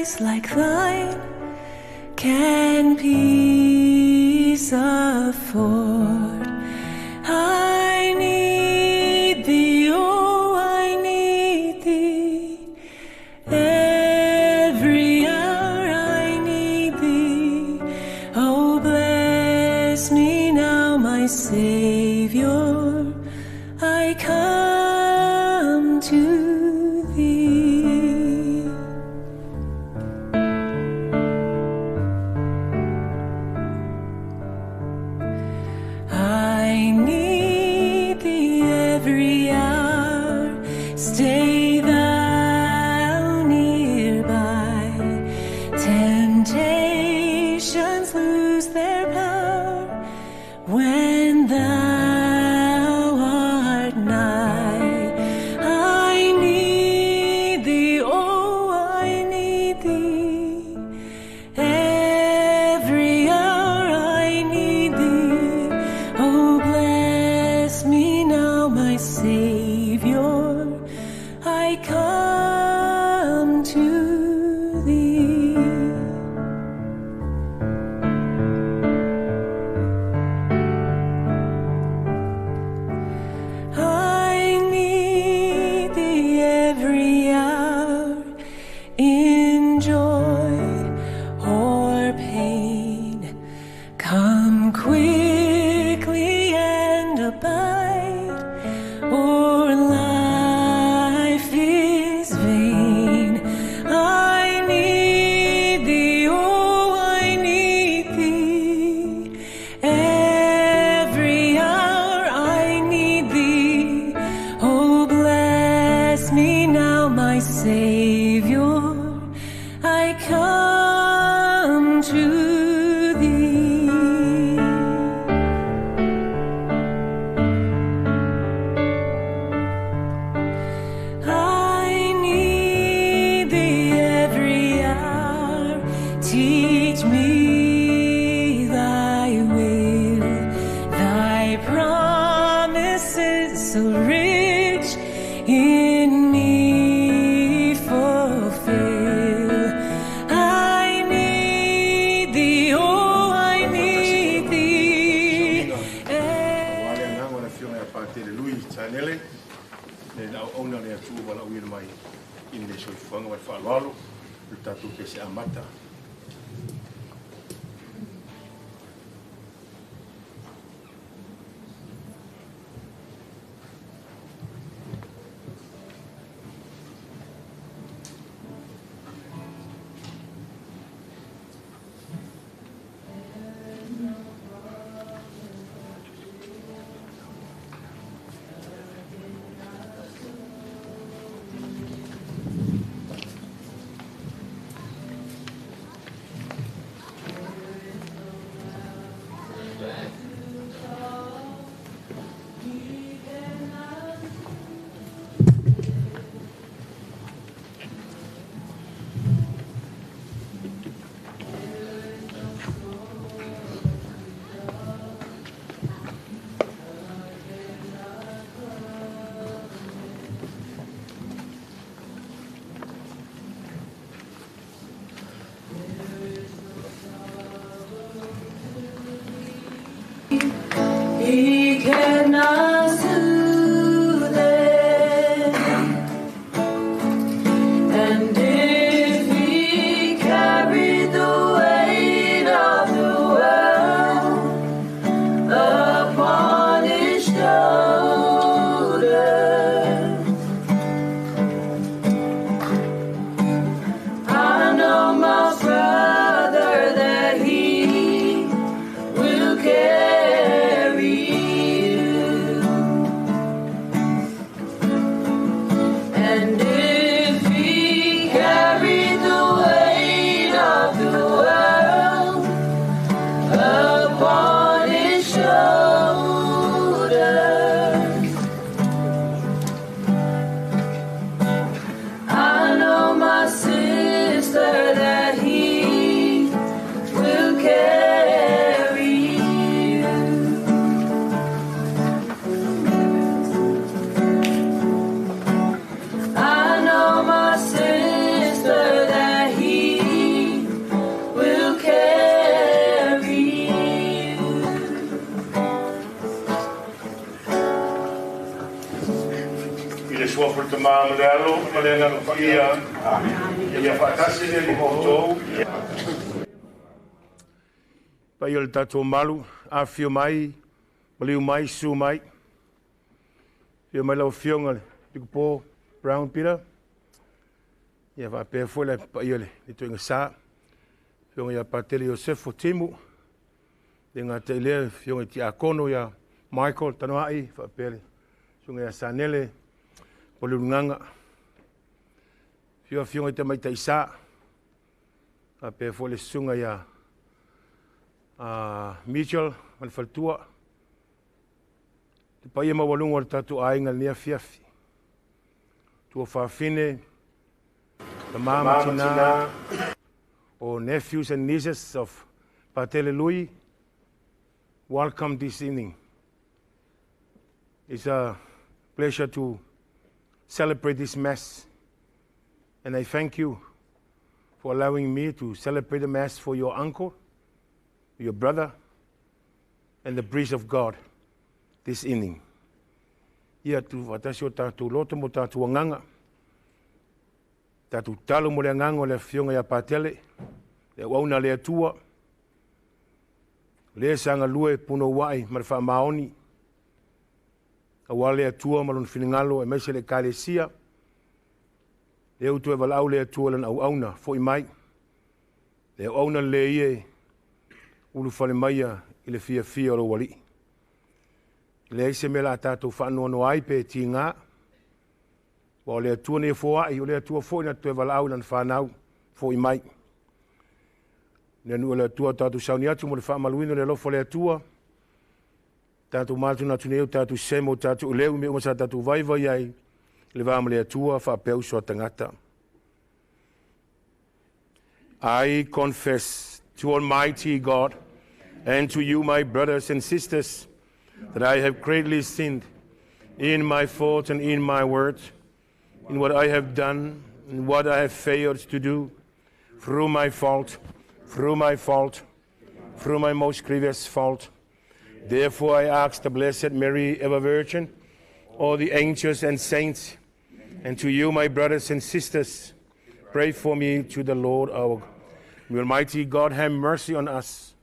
eyes like thine can peace afford. I need thee, oh, I need thee. Every hour I need thee. Oh, bless me now, my Savior. I come to thee. I need thee every hour. Stay thou nearby. Temptations lose their power when thou art nigh. I need thee, oh, I need thee. Every hour I need thee. Oh, bless me now, my Savior. I come to thee. I need thee every hour, in joy or pain. Come quickly and abide, or life is vain. I need thee, oh, I need thee. Every hour I need thee. Oh, bless me now, my Savior. I come to thee. I need thee every hour. Teach me thy will, thy promises so rich in me fulfill. I need thee, oh, I need thee. Aua le agaga o le Afioga ia Patele Lui Chanele, le auauna a le Atua ua lauina mai i le soifuaga ma le faaaloalo o le tatou pese amata. Le Tamā ma le Alo ma le Agaga Paia. Ia faatasi le Alii ma outou. Paia o le tatou malu, afifio mai, maliu mai, susu mai. Afio mai lau Afioga le Pikupo Brown Peter. Ia faapea foi le paia o le Toeaina Sa, Afioga ia Patele Iosefo Timu, le gata i lea, Afioga i Tiakono ia Michael Tanoai, faapea le Susuga ia Sanele Poliulugaga. Afio Afioga i Tamaitai Sa, faapea foi le Susuga ia Mitchell ma le faletua. Le paia maualuga o le tatou aiga i lenei afiafi. Tua fafine, tama ma tina, o nephews and nieces of Patele Lui, welcome this evening. It's a pleasure to celebrate this Mass, and I thank you for allowing me to celebrate the Mass for your uncle, your brother, and the priest of God this evening. Ia tu faatasi o tatou loto mo tatou agaga. Tatou talo mo le agaga o le afioga ia Patele, le auauna a le Atua, le sa galue punouai ma le faamaoni, aua le Atua ma lona finagalo aemaise le Ekalesia, lea ua toe valaau le Atua i lana auauna, foi mai. Le auauna lelei e ulufale maia i le fiafia o lou alii. E leai se mea o le a tatou faanoanoa ai pe tiga, aua o le Atua na ia foai, o le Atua foi na te toe valaau i lana fanau, foi mai. Le anuia o le Atua tatou sauni atu mo le faamaluina o le alofa o le Atua, tatou manatu nei o tatou semo o tatou leu mea uma sa tatou vaivai ai le va ma le Atua faapea uso a tagata. I confess to Almighty God and to you, my brothers and sisters, that I have greatly sinned in my thoughts and in my words, in what I have done and what I have failed to do, through my fault, through my fault, through my most grievous fault. Therefore I ask the Blessed Mary, ever Virgin, all the angels and saints, and to you, my brothers and sisters, pray for me to the Lord our God. May Almighty God have mercy on us,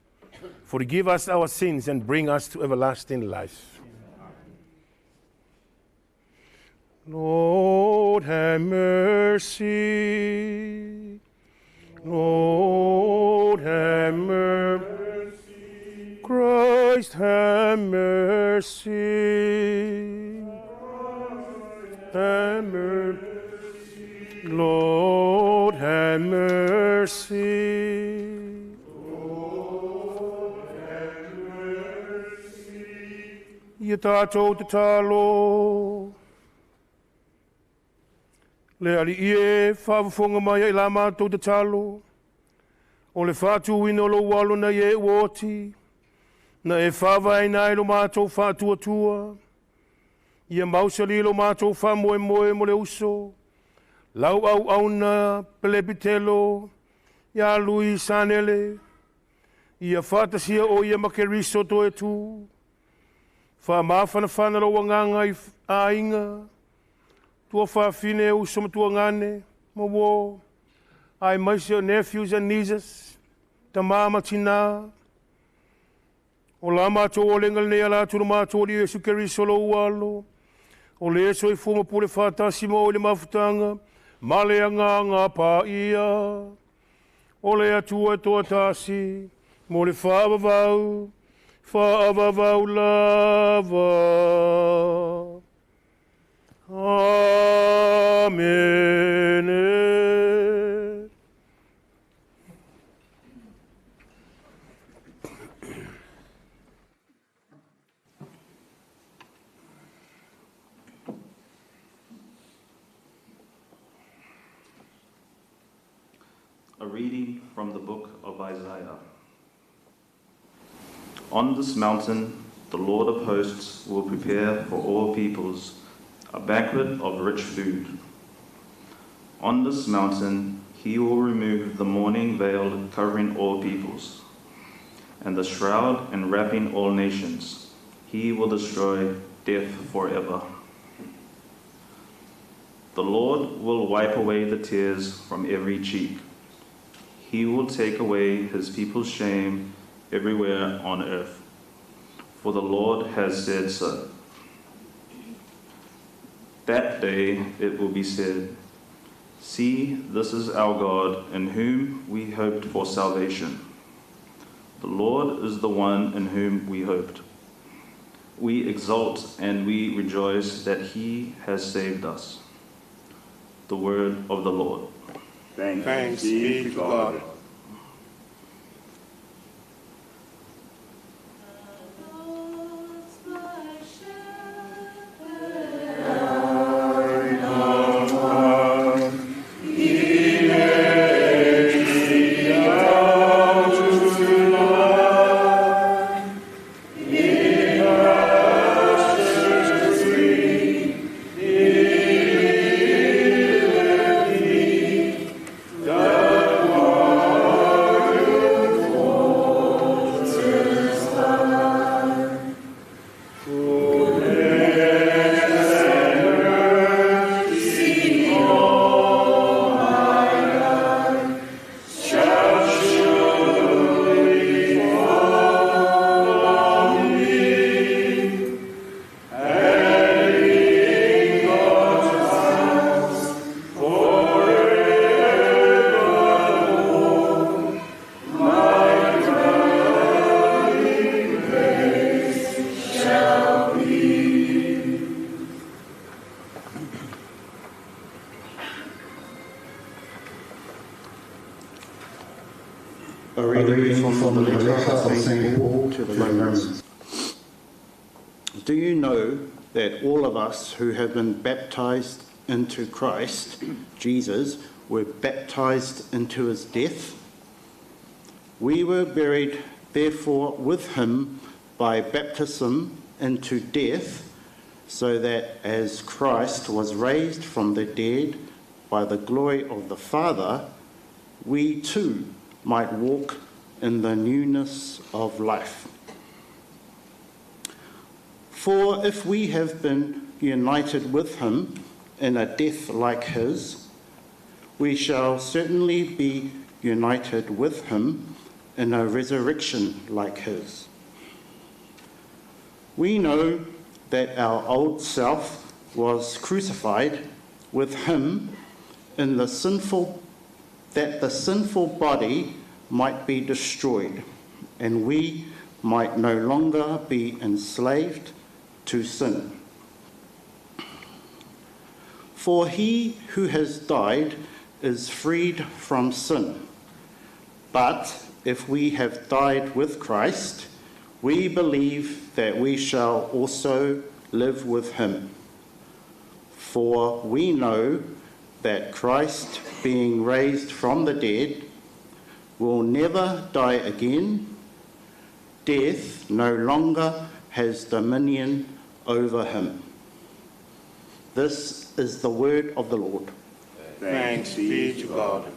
forgive us our sins, and bring us to everlasting life. Lord, have mercy. Lord, have mercy. Christ, have mercy. Have mercy. Lord, have mercy. Lord, have mercy. Ia tatou tatalo. Le Alii e, faafofoga mai i la matou tatalo. O le faatuina o lou alo nai e ua oti, na e faavaeina ai lo matou faatuatua. Ia mausali lo matou faamoemoe mo le uso. Lau auauna pelepitelo, ia Lui Sanele, ia faatasia o ia ma Keriso toe tu. Faamafanafana lou agaga i aiga, tua fafine uso ma tuagane, ma uō, aemaise o nephews and nieces, tama ma tina. O la matou olega lenei ala atu lo matou Alii Iesu Keriso lou alo, o le soifua ma pule faatasi ma oe i le mafutaga, ma le Agaga Paia. O le Atua e toatasi, mo le faavavau, faavavau lava. Amene. A reading from the book of Isaiah. On this mountain, the Lord of hosts will prepare for all peoples a banquet of rich food. On this mountain, he will remove the mourning veil covering all peoples, and the shroud enwrapping all nations. He will destroy death forever. The Lord will wipe away the tears from every cheek. He will take away his people's shame everywhere on earth. For the Lord has said so. That day it will be said, See, this is our God, in whom we hoped for salvation. The Lord is the one in whom we hoped. We exult and we rejoice that he has saved us. The word of the Lord. Thanks be to God. A reading from the letter of St. Paul to the Romans. Do you know that all of us who have been baptized into Christ Jesus were baptized into his death? We were buried, therefore, with him by baptism into death, so that as Christ was raised from the dead by the glory of the Father, we too might walk in the newness of life. For if we have been united with him in a death like his, we shall certainly be united with him in a resurrection like his. We know that our old self was crucified with him in the sinful, that the sinful body might be destroyed, and we might no longer be enslaved to sin. For he who has died is freed from sin. But if we have died with Christ, we believe that we shall also live with him. For we know that Christ, being raised from the dead, will never die again. Death no longer has dominion over him. This is the word of the Lord. Thanks be to God.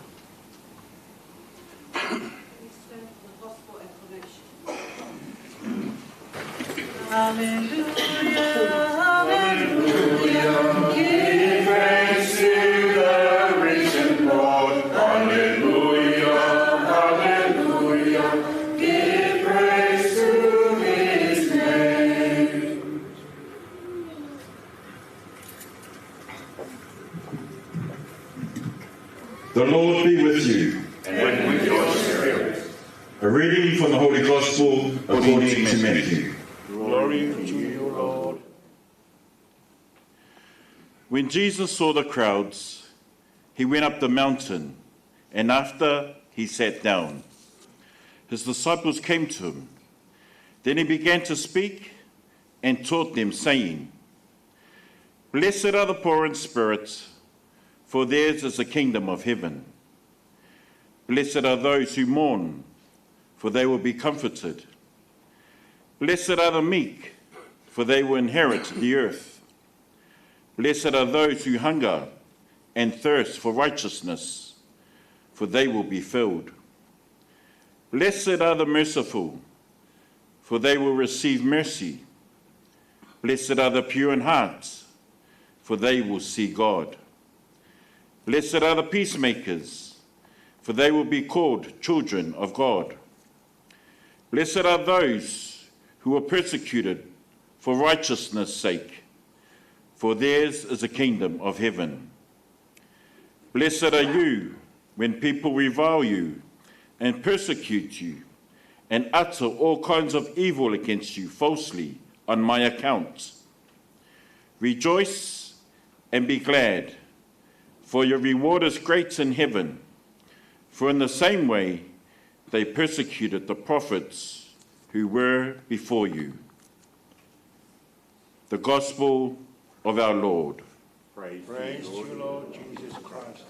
Hallelujah, hallelujah, give thanks to the risen Lord. Hallelujah, hallelujah, give praise to his name. The Lord be with you. And with your spirit. A reading from the Holy Gospel according to Matthew. Glory to you, Lord. When Jesus saw the crowds, he went up the mountain, and after he sat down, his disciples came to him. Then he began to speak and taught them, saying, Blessed are the poor in spirit, for theirs is the kingdom of heaven. Blessed are those who mourn, for they will be comforted. Blessed are the meek, for they will inherit the earth. Blessed are those who hunger and thirst for righteousness, for they will be filled. Blessed are the merciful, for they will receive mercy. Blessed are the pure in heart, for they will see God. Blessed are the peacemakers, for they will be called children of God. Blessed are those who are persecuted for righteousness' sake, for theirs is the kingdom of heaven. Blessed are you when people revile you and persecute you and utter all kinds of evil against you falsely on my account. Rejoice and be glad, for your reward is great in heaven. For in the same way they persecuted the prophets who were before you. The Gospel of our Lord. Praise, Praise to you, Lord Jesus Christ.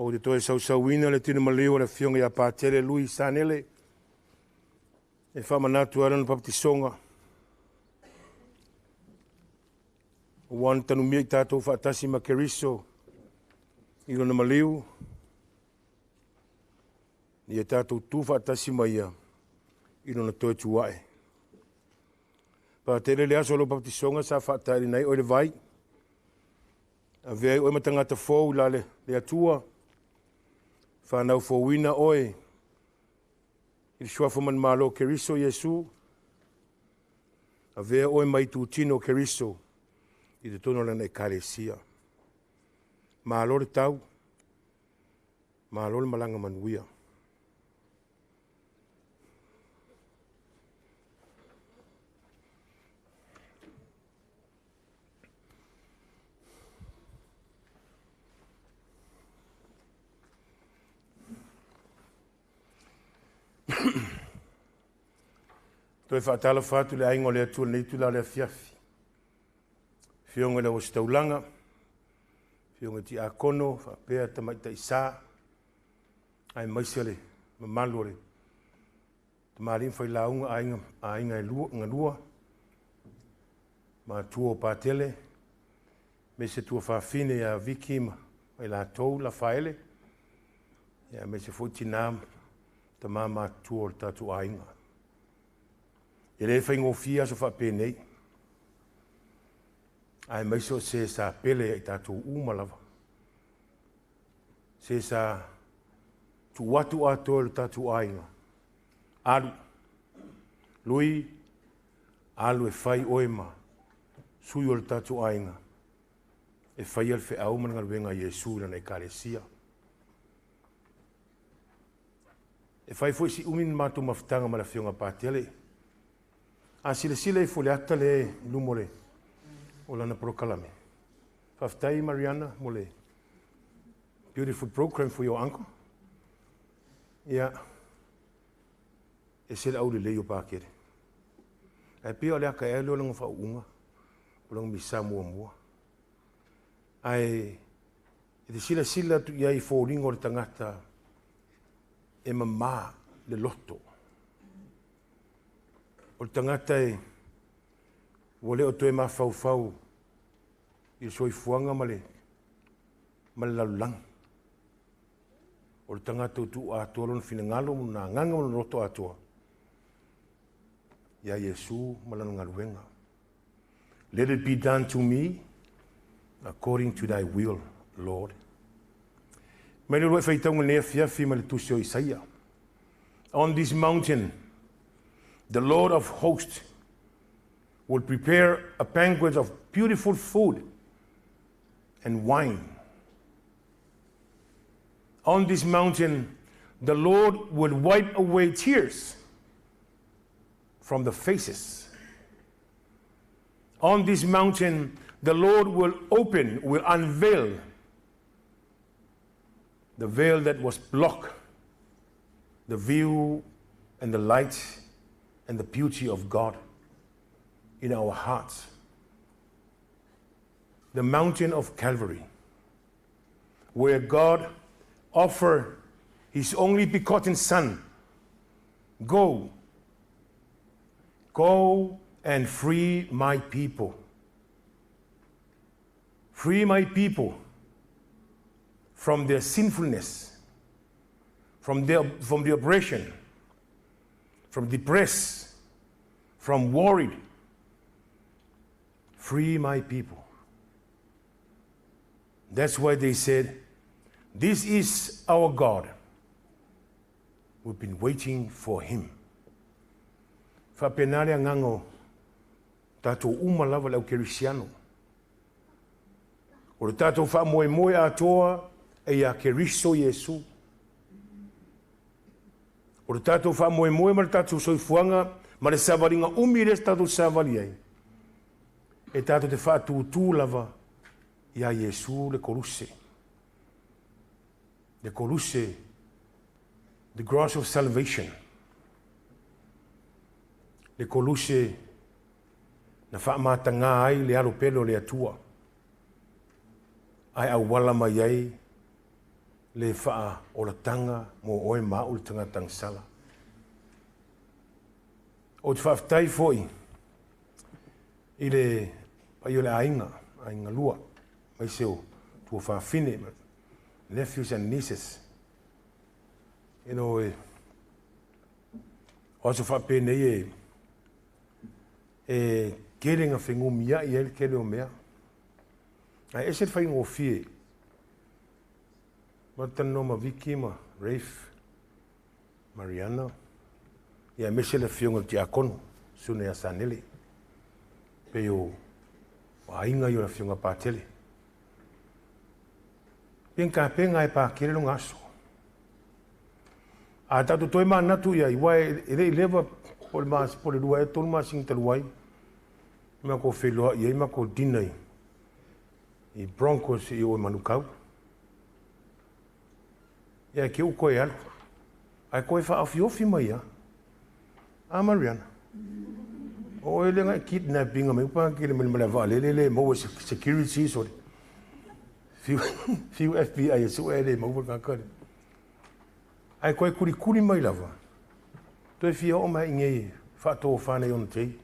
Ou te toe sausauina le tino maliu o le afioga ia Patele Lui Sanele e faamanatu ai lana papatisoga ua na tanumia i tatou faatasi ma Keriso i lona maliu ia tatou tu faatasi ma ia i lona toe tuae. Patele le aso o lou papatisoga sa faataelina ai oe le vai avea ai oe ma tagata fou i la le Atua whanau fouina oe i le suafa manumalo o Keriso Iesu avea oe mai tutino o Keriso i totonu o lana Ekalesia. Malo le tau, malo le malaga manuia. Toe faatalofa atu le aiga o le Atua i lenei itula o le afiafi. Afioga i le Ositaulaga, afioga i Tiakono, faapea Tamaitai Sa, aemaise le mamalu o le tamalii ma failauga aiga, aiga e lua, galua, matua o Patele, aemaise tuafafine ia Viki ma i latou Lafaele, aemaise foi tina tama matutua o le tatou aiga. E le faigofie aso faapenei, aemaise o se sa pele ia i tatou uma lava. Se sa tuu atu atoa i le tatou aiga. Alu, Lui, alu e fai oe ma sui o le tatou aiga, e faia le feau ma le galuega a Iesu i lana Ekalesia. E fai foi si umi na matou mafutaga ma le afioga Patele. A silasila ifo i le ata lea i luma o le o lana polokalame. Faafetai Mariana mo le beautiful program for your uncle. Ia, ese le aulelei o Pakele. Ae pei o le aka ea lea o lona faauuga, o lona misa muamua. Ae e te silasila atu i ai i foliga o le tagata e mamā le loto. O le tagata e ua le o toe mafaufau i le soifuaga ma le lalolagi. O le tagata ua tuu atoa lona finagalo ma lona agaga ma lona loto atoa ia Iesu ma lana galuega. Let it be done to me according to thy will, Lord. Mai le uluai faitauga i lenei afiafi mai le tusi o Isaia. On this mountain, the Lord of hosts will prepare a banquet of beautiful food and wine. On this mountain, the Lord will wipe away tears from the faces. On this mountain, the Lord will open, will unveil the veil that was blocked the view and the light and the beauty of God in our hearts. The mountain of Calvary, where God offered his only begotten Son. Go, go and free my people. Free my people From their sinfulness, from the oppression, from depressed, from worried. Free my people. That's why they said, "This is our God. We've been waiting for him." Faapena le agaga o tatou uma lava le au kerisiano. O le tatou faamoemoe atoa e ia Keriso Iesu. O le tatou faamoemoe ma le tatou soifuaga ma le savaliga umi lea tatou savali ai, e tatou te faatutū lava ia Iesu le koluse. Le koluse, the cross of salvation. Le koluse na faamatagā ai le alo pele o le Atua. Ae auala mai ai le faaolataga mo oe ma au le tagata agasala. Ou te faafetai foi i le paia o le aiga, aiga lua, aemaise o tuafafine, nephews and nieces. E o aso faapenei e tele na fenumiai ai le tele o mea. Ae ese le faigofie. Ma talanoa ma Viki ma Rafe, Mariana, ia aemaise le afioga i le Tiakono, Sune ia Sanele, pei o aiga ia o le afioga Patele. Pe tapena e pakele lo aso. A tatou toe manatu iai, aua e le i leva po le mas, po le 2 ea 3 masina talu ai, matou feiloai ai matou dinner i Broncos i o i Manukau. Ia ke u koe alu. Ai koe whaafiofi mai ia. A Mariana. O ele ngai kidnapping mai pa ke le mele va le le le mo security so. Fiu FBI su ele mo ka ka. Ai koe kuri kuri mai lava. Toe fia o mai ngai whaatō whānei ona tei.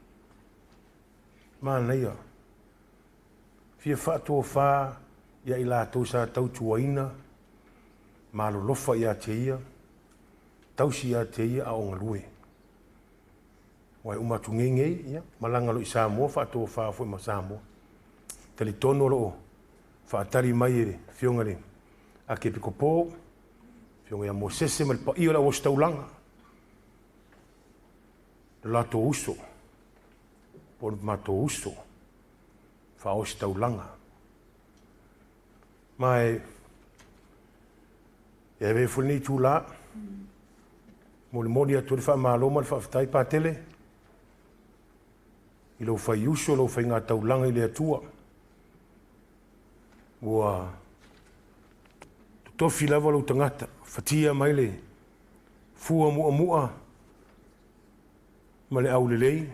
Mānaia. Fia whaatō whā ia i lātou sa tautuaina. Malolofa ia te ia, tausi ia te ia a o ngalue. Wai uma tu ngei ngei, ia, malanga lo i Samoa, whaatō whā fo i ma Samoa. Tali tono lo o, whaatari mai e le fionga le a ke piko pō, fionga ia Mosese ma le pa ia la o staulanga. Le lato uso, po le mato uso, wha o staulanga. Mai, ia ve fo lenei tūlā, molimoli atu le faamālō ma le faafetai Patele, i lou faiuso, lou faigataulaga i le Atua. Ua totofi lava lou tagata, fatia mai le fua muamua ma le aulelei,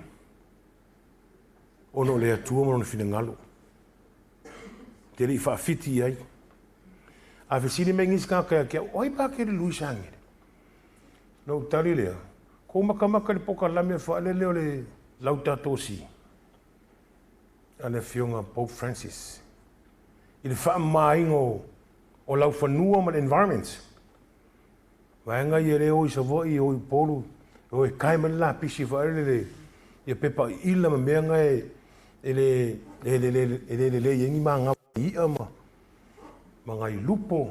ona o le Atua ma lona finagalo. Te le i faafiti i ai. A fesili mai nisi tagata ia te au, oi pa ke le Luis Angele. Na ou tali lea, ko makamaka le pokalame faalele o le Laudato Si a le afioga Pope Francis. I le faamamaina o laufanua ma le environment. Vaega ia le o i Savaii, o i Upolu, o e kae mai le lapisi faalele le ia pepa ila ma mea nga e le lelei ai ni magafa i'a ma ngai lupo,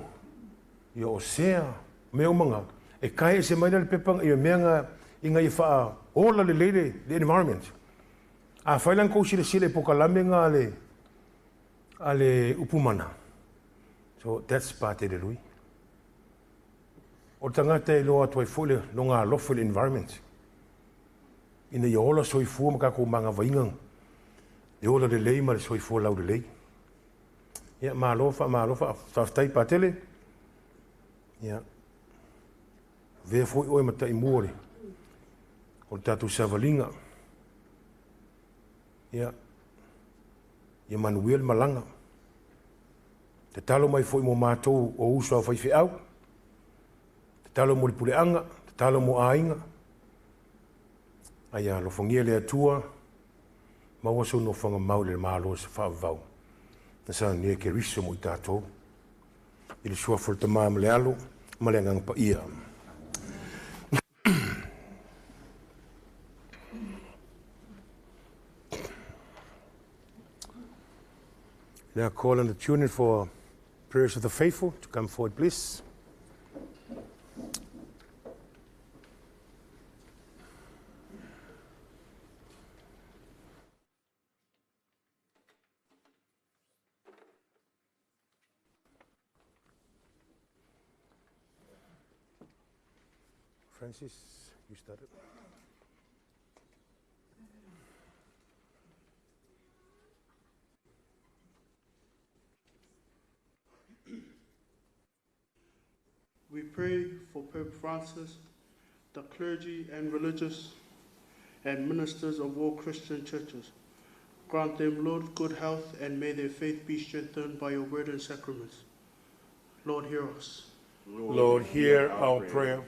ia o sea, mea uma nga. E kae ese mai le pepa ia mea nga i ngai whaa ola le leile le environment. A whailan kou sile sile pokalame nga a le upumana. So that's parte de lui. O tangata e loa atu ai foi le longa alofa le environment. Ina ia ola soifua ma kako manga vainga. Le ola le lei ma le soifua lau le lei. Ia malofa, malofa, faafetai Patele. Ia, vea foi oe ma taimua le o le tatou savaliga. Ia, ia manuia le malaga. Tatalo mai foi mo matou o uso a faifeau. Tatalo mo le puleaga, tatalo mo aiga. Ae ia alofagia le Atua, maua sou nofoaga mau i le Malo se faavavau. Na saunia e Keriso mo i tatou. I le suafa o le Tama ma le Alo ma le Agaga Paia. Now call on the children for prayers of the faithful to come forward, please. Francis, you started. We pray for Pope Francis, the clergy and religious and ministers of all Christian churches. Grant them, Lord, good health, and may their faith be strengthened by your word and sacraments. Lord, hear us. Lord, hear our prayer.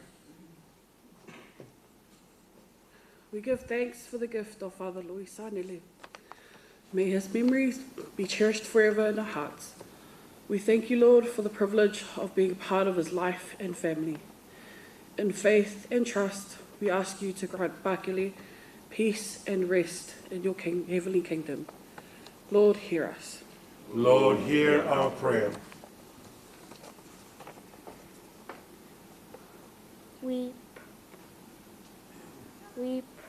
We give thanks for the gift of Father Louis Sanele. May his memories be cherished forever in our hearts. We thank you, Lord, for the privilege of being part of his life and family. In faith and trust, we ask you to grant Bakili peace and rest in your heavenly kingdom. Lord, hear us. Lord, hear our prayer. We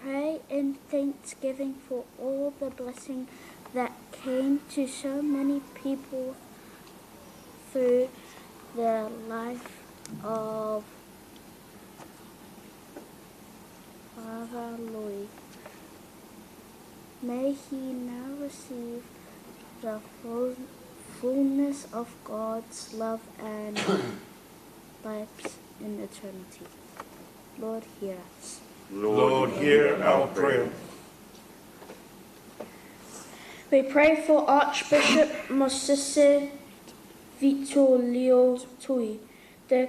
pray in thanksgiving for all the blessing that came to so many people through the life of Father Louis. May he now receive the fullness of God's love and lives in eternity. Lord, hear us. Lord, hear our prayer. We pray for Archbishop Mosese Vito Leo Tui, the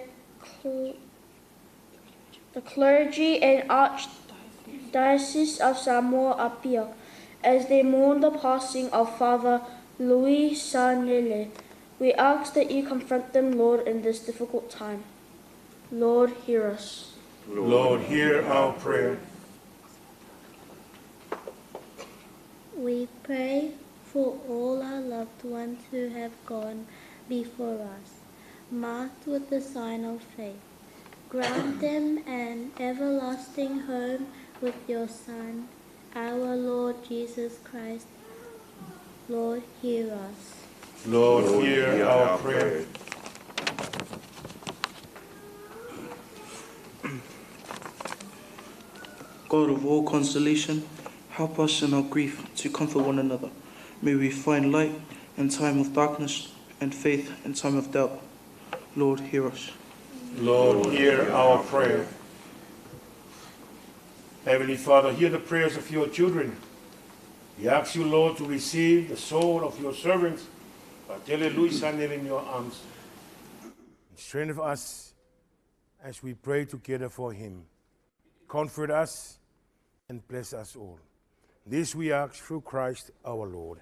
clergy and Archdiocese of Samoa Apia, as they mourn the passing of Father Louis Sanele. We ask that you confront them, Lord, in this difficult time. Lord, hear us. Lord, hear our prayer. We pray for all our loved ones who have gone before us, marked with the sign of faith. Grant them an everlasting home with your Son, our Lord Jesus Christ. Lord, hear us. Lord, hear our prayer. God of all consolation, help us in our grief to comfort one another. May we find light in time of darkness and faith in time of doubt. Lord, hear us. Lord, hear our prayer. Heavenly Father, hear the prayers of your children. We ask you, Lord, to receive the soul of your servants, Patele Louis Sanel, in your arms. And strengthen us as we pray together for him. Comfort us and bless us all. This we ask through Christ our Lord.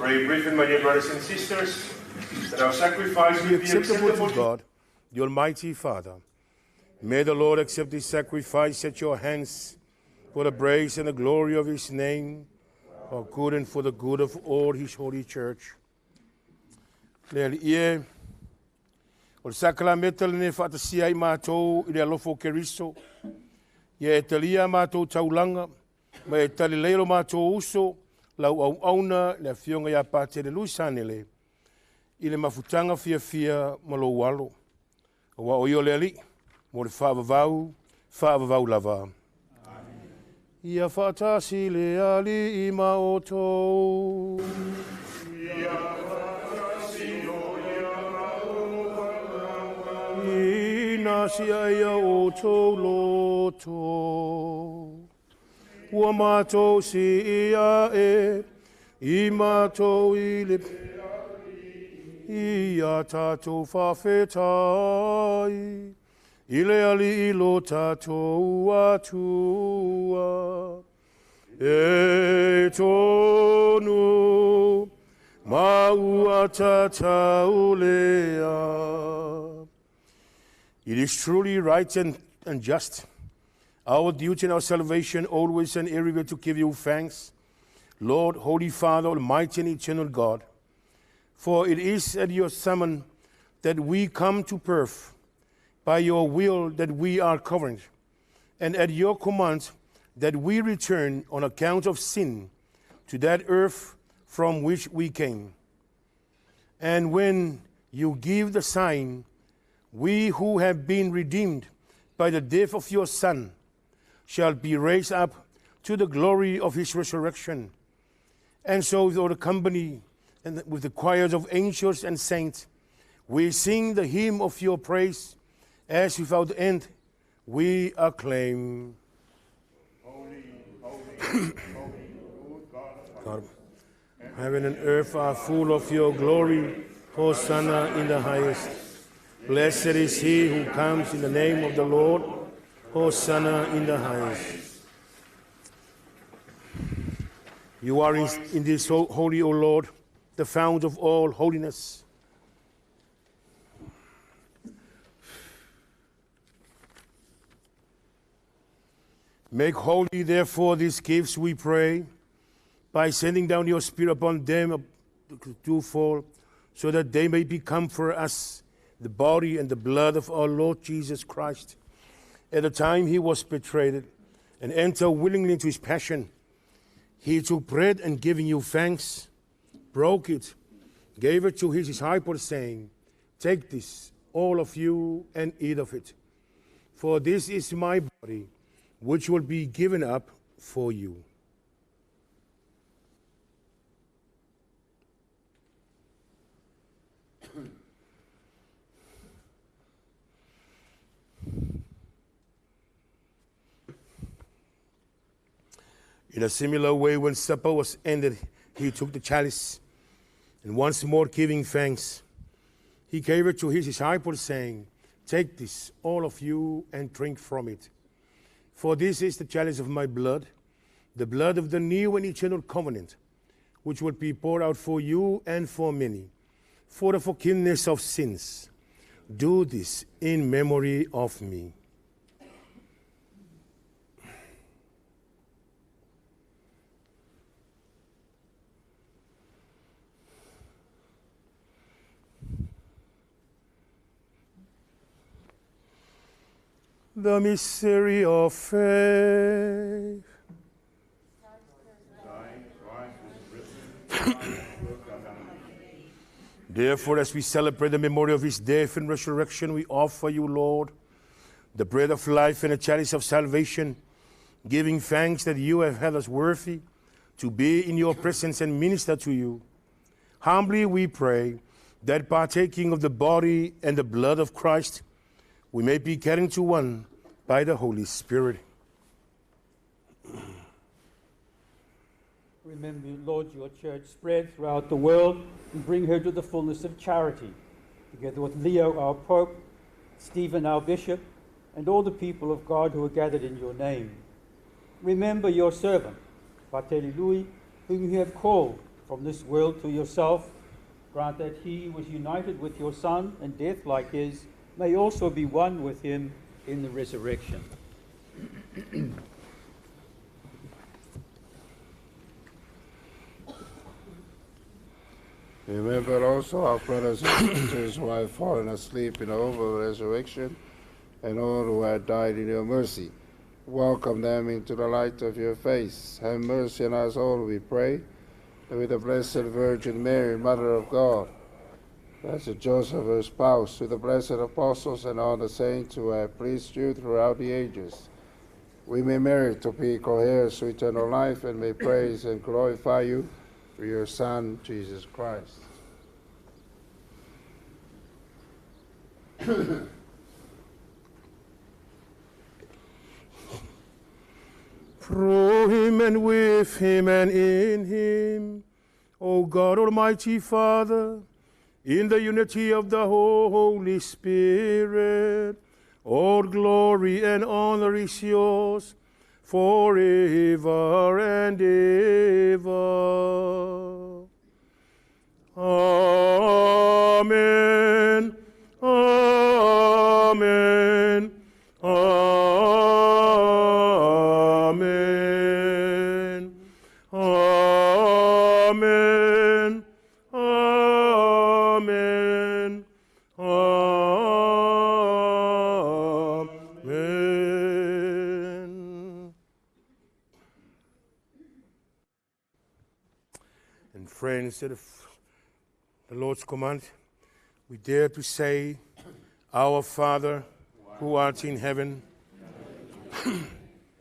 Pray briefly, my dear brothers and sisters, that our sacrifice will be acceptable to God, the Almighty Father. May the Lord accept this sacrifice at your hands for the praise and the glory of his name, for good and for the good of all his holy church. Le Alii e, o le sakalameta lenei e faatasia ai matou i le alofa o Keriso, ia e talia a matou taulaga, ma e talilei lo matou uso, lau auauna le afioga ia Patele Luisanele, i le mafutaga fiafia ma lou alo. Aua o ia o le Alii, mo le faavavau, faavavau lava. Ia faatasi le Alii ma outou. Ia faatasi ia ma lou fanahi. Ina sia ia outou loto. Ua matou si ia e, i matou i le ia tatou faafetai. I le Alii lo tatou Atua. E tonu ma ua tatau lea. It is truly right and just, our duty and our salvation, always and everywhere to give you thanks, Lord, Holy Father, Almighty and eternal God. For it is at your summon that we come to birth, by your will that we are covered, and at your command that we return on account of sin to that earth from which we came. And when you give the sign, we who have been redeemed by the death of your Son shall be raised up to the glory of his resurrection. And so with all the company and with the choirs of angels and saints, we sing the hymn of your praise, as without end we acclaim. Holy, holy, holy, Lord God of God, heaven and earth are full of your glory. Hosanna in the highest. Blessed is he who comes in the name of the Lord. Hosanna in the highest. You are in this holy, O Lord, the fount of all holiness. Make holy, therefore, these gifts, we pray, by sending down your Spirit upon them to fall, so that they may become for us the body and the blood of our Lord Jesus Christ. At the time he was betrayed and entered willingly into his passion, he took bread and, giving you thanks, broke it, gave it to his disciples, saying, Take this, all of you, and eat of it. For this is my body, which will be given up for you. In a similar way, when supper was ended, he took the chalice, and once more giving thanks, he gave it to his disciples, saying, Take this, all of you, and drink from it. For this is the chalice of my blood, the blood of the new and eternal covenant, which will be poured out for you and for many, for the forgiveness of sins. Do this in memory of me. The mystery of faith. Therefore, as we celebrate the memorial of his death and resurrection, we offer you, Lord, the bread of life and the chalice of salvation, giving thanks that you have held us worthy to be in your presence and minister to you. Humbly we pray that, partaking of the body and the blood of Christ, we may be carried to one by the Holy Spirit. Remember, Lord, your church spread throughout the world and bring her to the fullness of charity, together with Leo, our Pope, Stephen, our Bishop, and all the people of God who are gathered in your name. Remember your servant, Fratelli Lui, whom you have called from this world to yourself, grant that he who was united with your Son in death like his may also be one with him in the resurrection. Remember also our brothers and sisters who have fallen asleep in the hope of the resurrection, and all who have died in your mercy. Welcome them into the light of your face. Have mercy on us all, we pray, and with the Blessed Virgin Mary, Mother of God, Blessed Joseph, her spouse, with the blessed apostles and all the saints who have pleased you throughout the ages. We may merit to be co-heirs to eternal life, and may praise and glorify you through your Son, Jesus Christ. Through him and with him and in him, O God, Almighty Father, in the unity of the Holy Spirit, all glory and honor is yours forever and ever. Amen. Amen. Amen. Amen. Amen. Amen. And friends, at the Lord's command, we dare to say, Our Father, who art in heaven,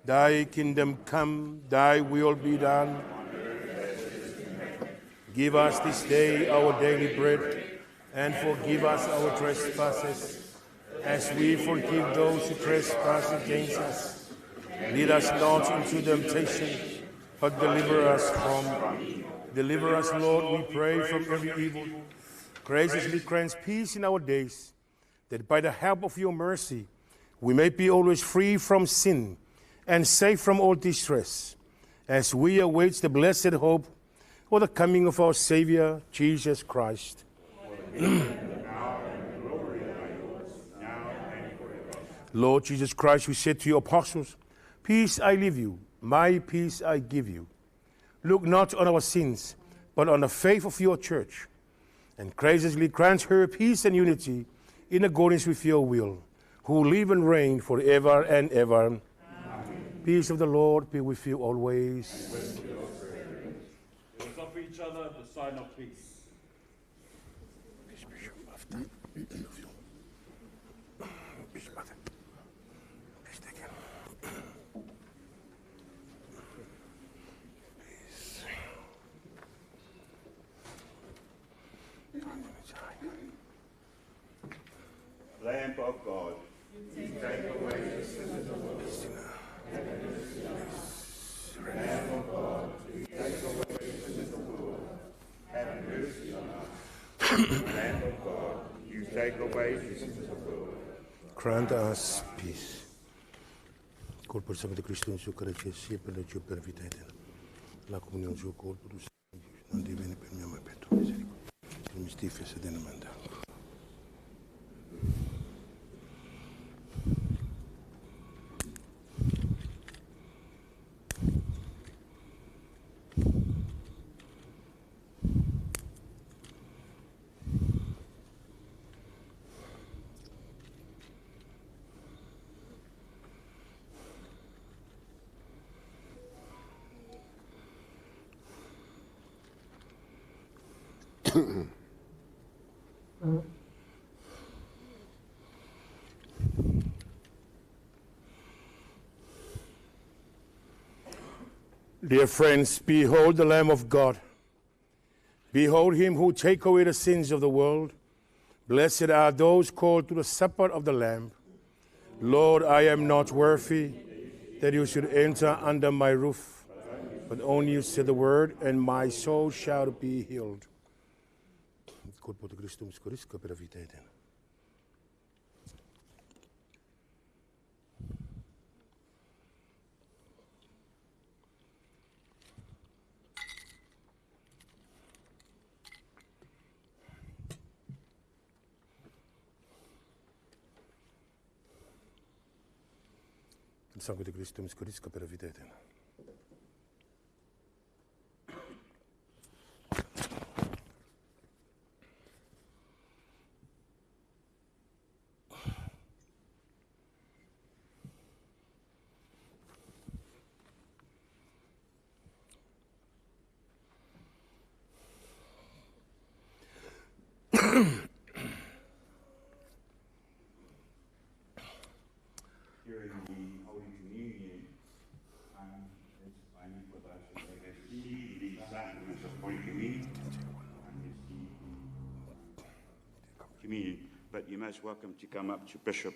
thy kingdom come, thy will be done. Give us this day our daily bread, and forgive us our trespasses, as we forgive those who trespass against us. Lead us not into temptation, but deliver us from. Deliver us, Lord, we pray, from every evil. Graciously grant peace in our days, that by the help of your mercy we may be always free from sin and safe from all distress, as we await the blessed hope for the coming of our Savior, Jesus Christ. Lord Jesus Christ, who said to your apostles, Peace I leave you, my peace I give you. Look not on our sins, but on the faith of your church, and graciously grant her peace and unity in accordance with your will, who live and reign forever and ever. Amen. Peace of the Lord be with you always. With your spirit. Let us offer each other the sign of peace. Peace be you after. I love you. Peace, mother. Peace, take care. Peace. Lamb of God, you take away the sin of the world. Lamb of God, you take away the sin of the world. Have mercy on us. Lamb of God, you take away the sin of the world. Grant us peace. Corpo e sangue di Cristo in suo che per la per vita eterna. La comunione del suo corpo, non diviene per mia ma per tua misericordia. Il mistifio se manda. Dear friends, behold the Lamb of God. Behold him who take away the sins of the world. Blessed are those called to the supper of the Lamb. Lord, I am not worthy that you should enter under my roof, but only you say the word, and my soul shall be healed. Corpo di Cristo miscorisca per la vita eterna. In sangue di Cristo mi scurisca per la vita eterna. During the Holy Communion, I meet with us as they receive the sacrament of Holy Communion and receive the communion. But you're most welcome to come up to Bishop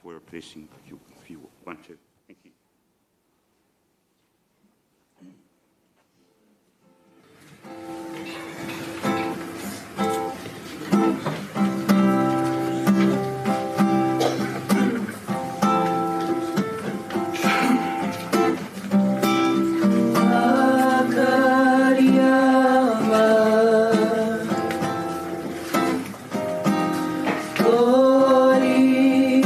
for a blessing if you want to. Thank you. Glory,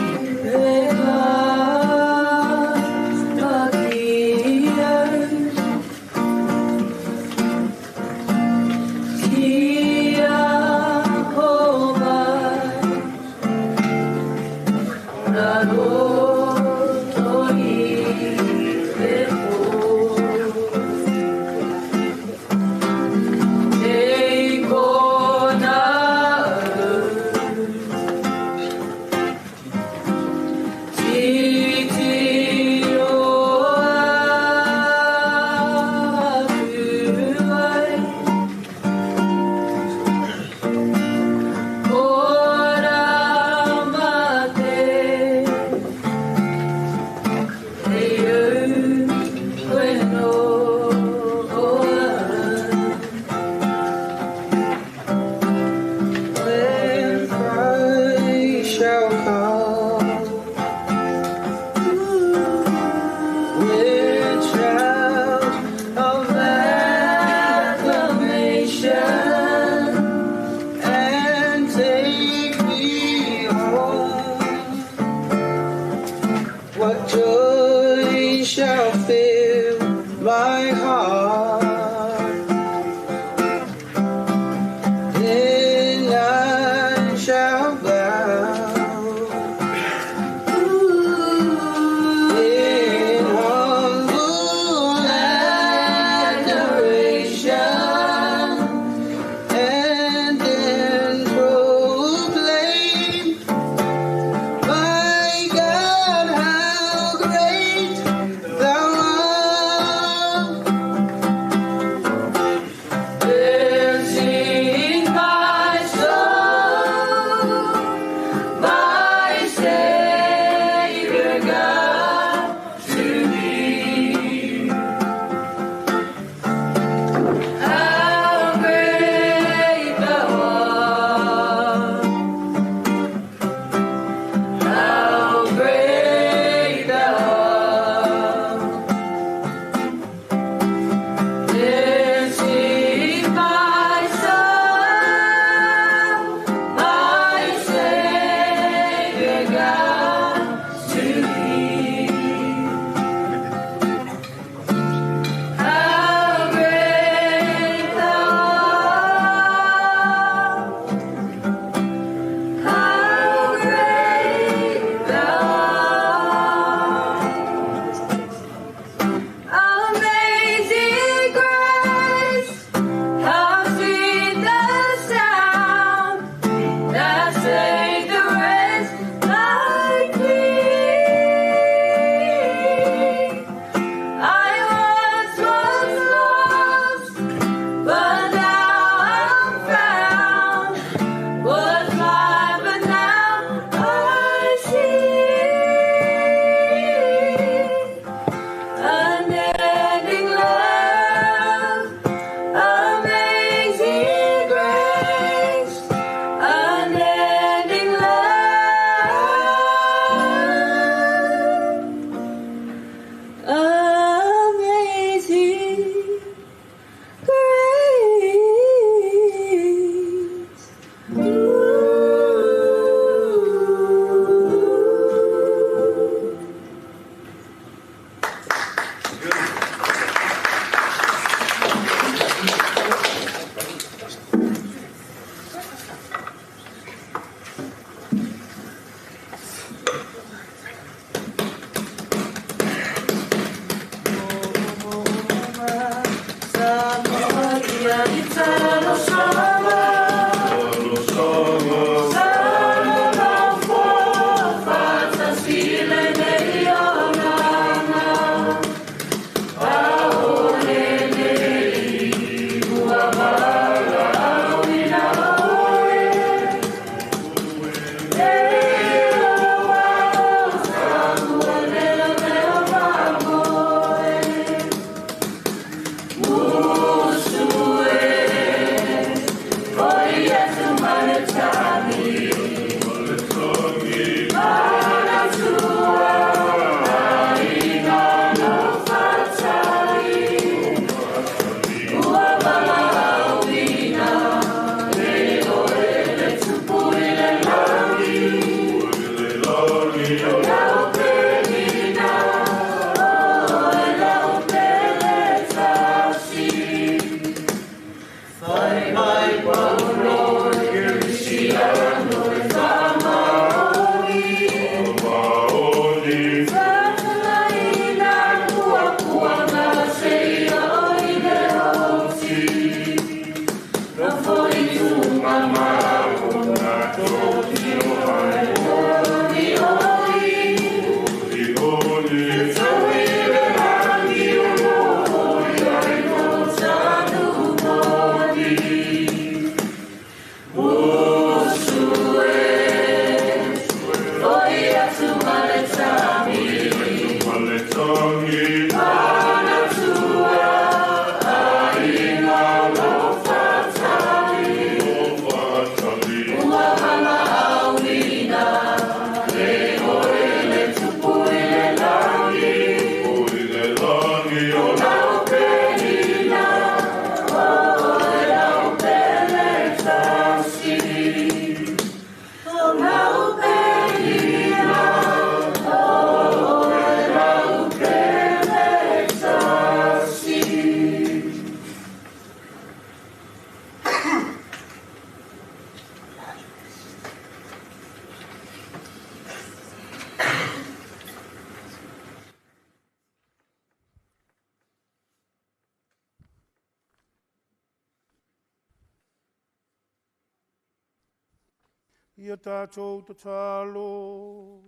Ia tātou tatalo.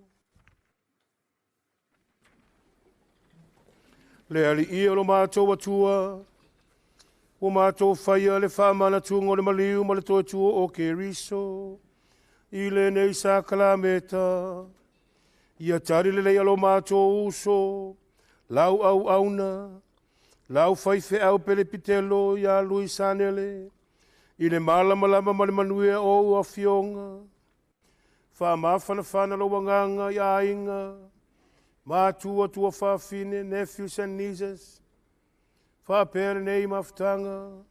Le ali ia lo mātou atua, o mātou whaia le whamanatunga o le maliu ma le toe tua o Keriso, i le nei sakalameta. Ia tari le lei alo mātou uso, lau au auna, lau whaiwhe au pele pitelo ia Lui Sanele, i le malamalama ma le manuia o ua fionga. Wha mawhana lo wanganga i ainga, mātua tua whawhine, nephews and nieces, wha pere nei mafutanga.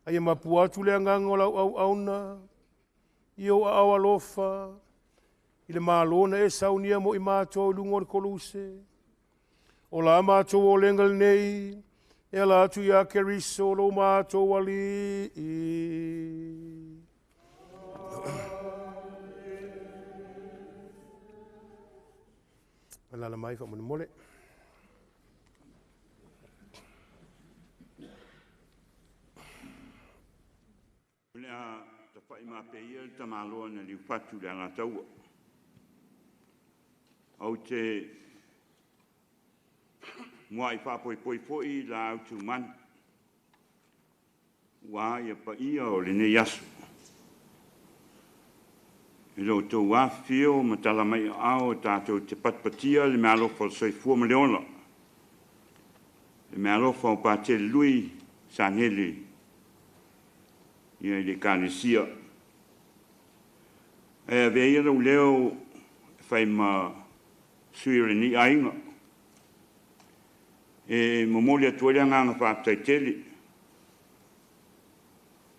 Aia mapu atu le anganga o lau au auna, i o au alofa, i le mālona e saunia mo i mātou lungo o le koluse. O la mātou o lenga le nei, e ala atu ia Keriso lo mātou ali. Alala mai wha mole. Lea ta whai mā pe ia le tamaloa na liu whatu le alataua. Au te mua i whapoi poi poi la au tu manu. Ua ia pa ia o le nei aso. E lo tau awhio ma tala mai ao tātou te patpatia le mea alofa o le soifua ma le ola. Le mea alofa o Patele Lui Sanele ia i le kānesia. E avea ia lau leo e whai ma sui o le ni ainga. E momoli atua le anganga whaatai tele.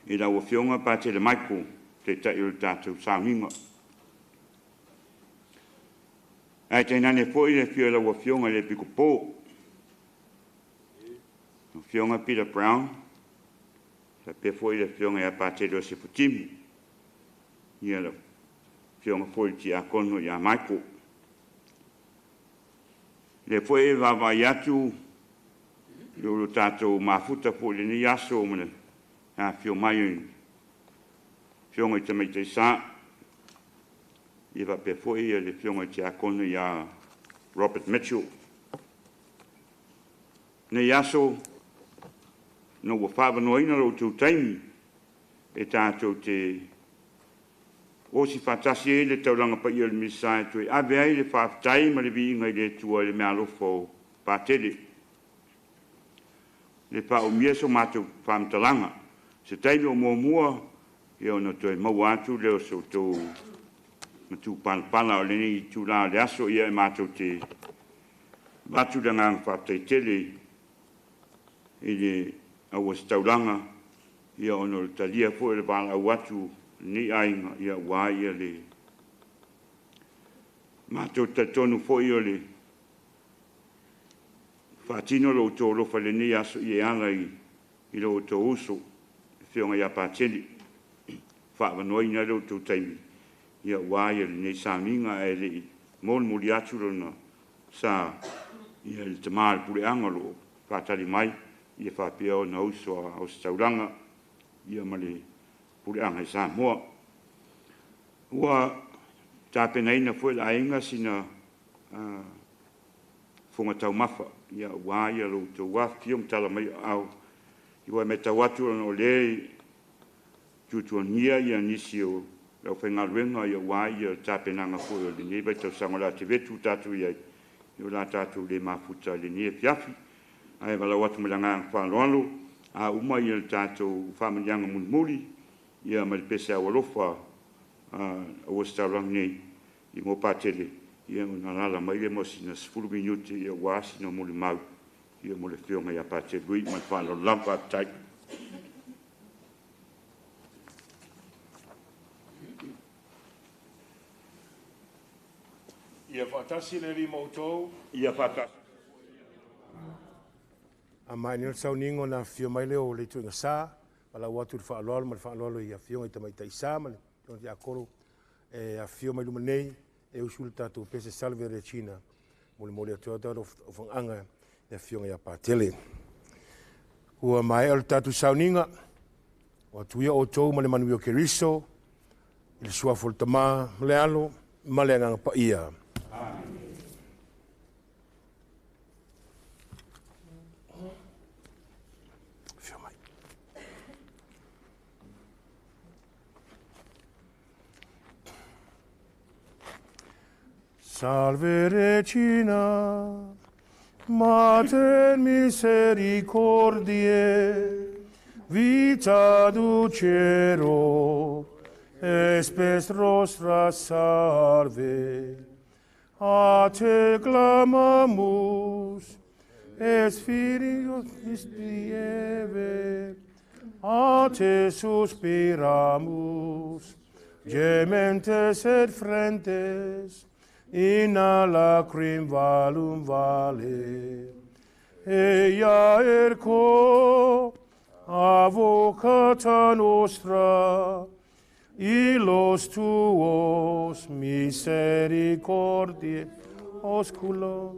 E lau afionga Patele Michael te tai o le tātou sauniga. Ai teinane foi le fio lau afionga le piko pō. Afionga Peter Brown. Sa pe foi le afionga ia Patele o Sefutimu. Ia lau afionga foi ti akono ia Michael. Le foi e vavai atu I lo tātou mafuta po i lenei aso ma le afifio mai o Afioga i Tamaitai Sa, ia faapea foi le Afioga i le Tiakono ia Robert Mitchell. Nei aso, ina ua fa'avanoaina lo outou taimi e tatou te osi faatasi ai le taulaga paia o le Misa e toe ave ai le faafetai ma le viiga i le Atua i le meaalofa o Patele. Le faaumia so matou faamatalaga, se taimi o muamua, ia ona toe maua atu lea o se outou matupalapala o lenei itulā o le aso, ia e matou te avatu le agaga faafetai tele i le auositaulaga, ia ona o le talia foi o le valaau atu lenei aiga, ia ua ia le matou talitonu foi o le faatino lo outou alofa i lenei aso, ia e ala i lo outou uso, le Afioga ia Patele, fa'avanoaina ai lo outou taimi, ia ua ia lenei sauniga ae le'i molimoli atu lona sa ia i le tamā o le puleaga o lo'o faatali mai, ia faapea ona uso a ositaulaga ia ma le puleaga i Samoa. Ua tapenaina foi e le aiga sina fofoga taumafa, ia ua ia lo outou afifio ma tala mai o aao, ua matau atu ona o lea e tuatuagia ia nisi o le aufaigaluega, ia ua ia tapenaga foi o lenei vaitausaga o le a tevetu tatou i ai, o le a tatou le mafuta i lenei afiafi. Ae valaau atu ma le agaga faaaloalo, a uma ia le tatou faamanuiaga mulimuli ia ma le pese aualofa a auositaulaga nei i mo Patele, ia ona alaala mai lea mo sina 10 minute, ia ua sina molimau ia mo le Afioga ia Patele Lui. Ma le faaaloalo lava, faafetai. Ia faatasi le Alii ma outou. Ia faatasi. A mai nei o le sauniga ona afifio mai lea o le ituaiga sa, valaau atu i le faaaloalo ma le faaaloalo i afioga i tamaitai sa ma le afioga i tiakono e afifio mai luma nei e usu le tatou pese Salve Regina, molimoli atu ai tatou alofaga i le afioga ia Patele. Ua maea le tatou sauniga, o atu ia outou ma le manuia o Keriso, i le suafa o le Tamā, ma le Alo, ma le Agaga Paia. Amen. Afio mai. Salve Regina, Mater misericordiae, vita dulcero, espes rostra salve. A te clamamus, es filios Eve, a te suspiramus, gementes et frentes, in a lacrim valum vale. Eia erco, avocata nostra, illos tuos misericordiae osculo,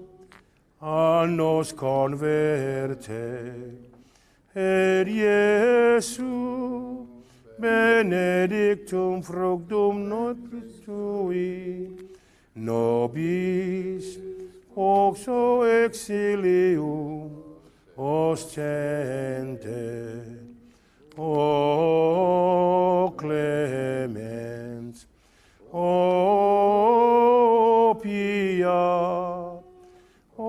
a nos converte. Et Iesu, benedictum fructum nobis tui, nobis oxo exilium ostente. O clemens, O pia, O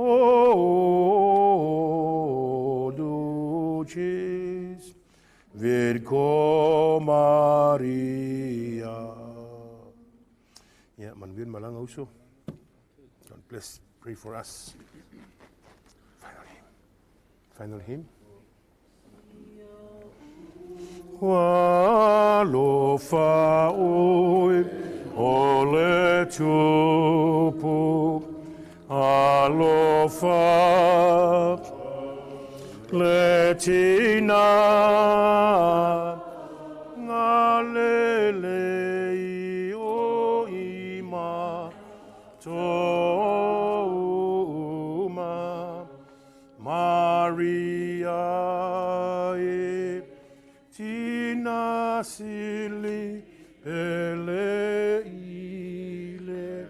dulcis Virgo Maria. Yeah, manuia le malaga uso. God bless. Pray for us. Final hymn. Final hymn. Alofa oe o le tupu, alofa le tina, ngalele i o ima touma, Maria. Sili pele ile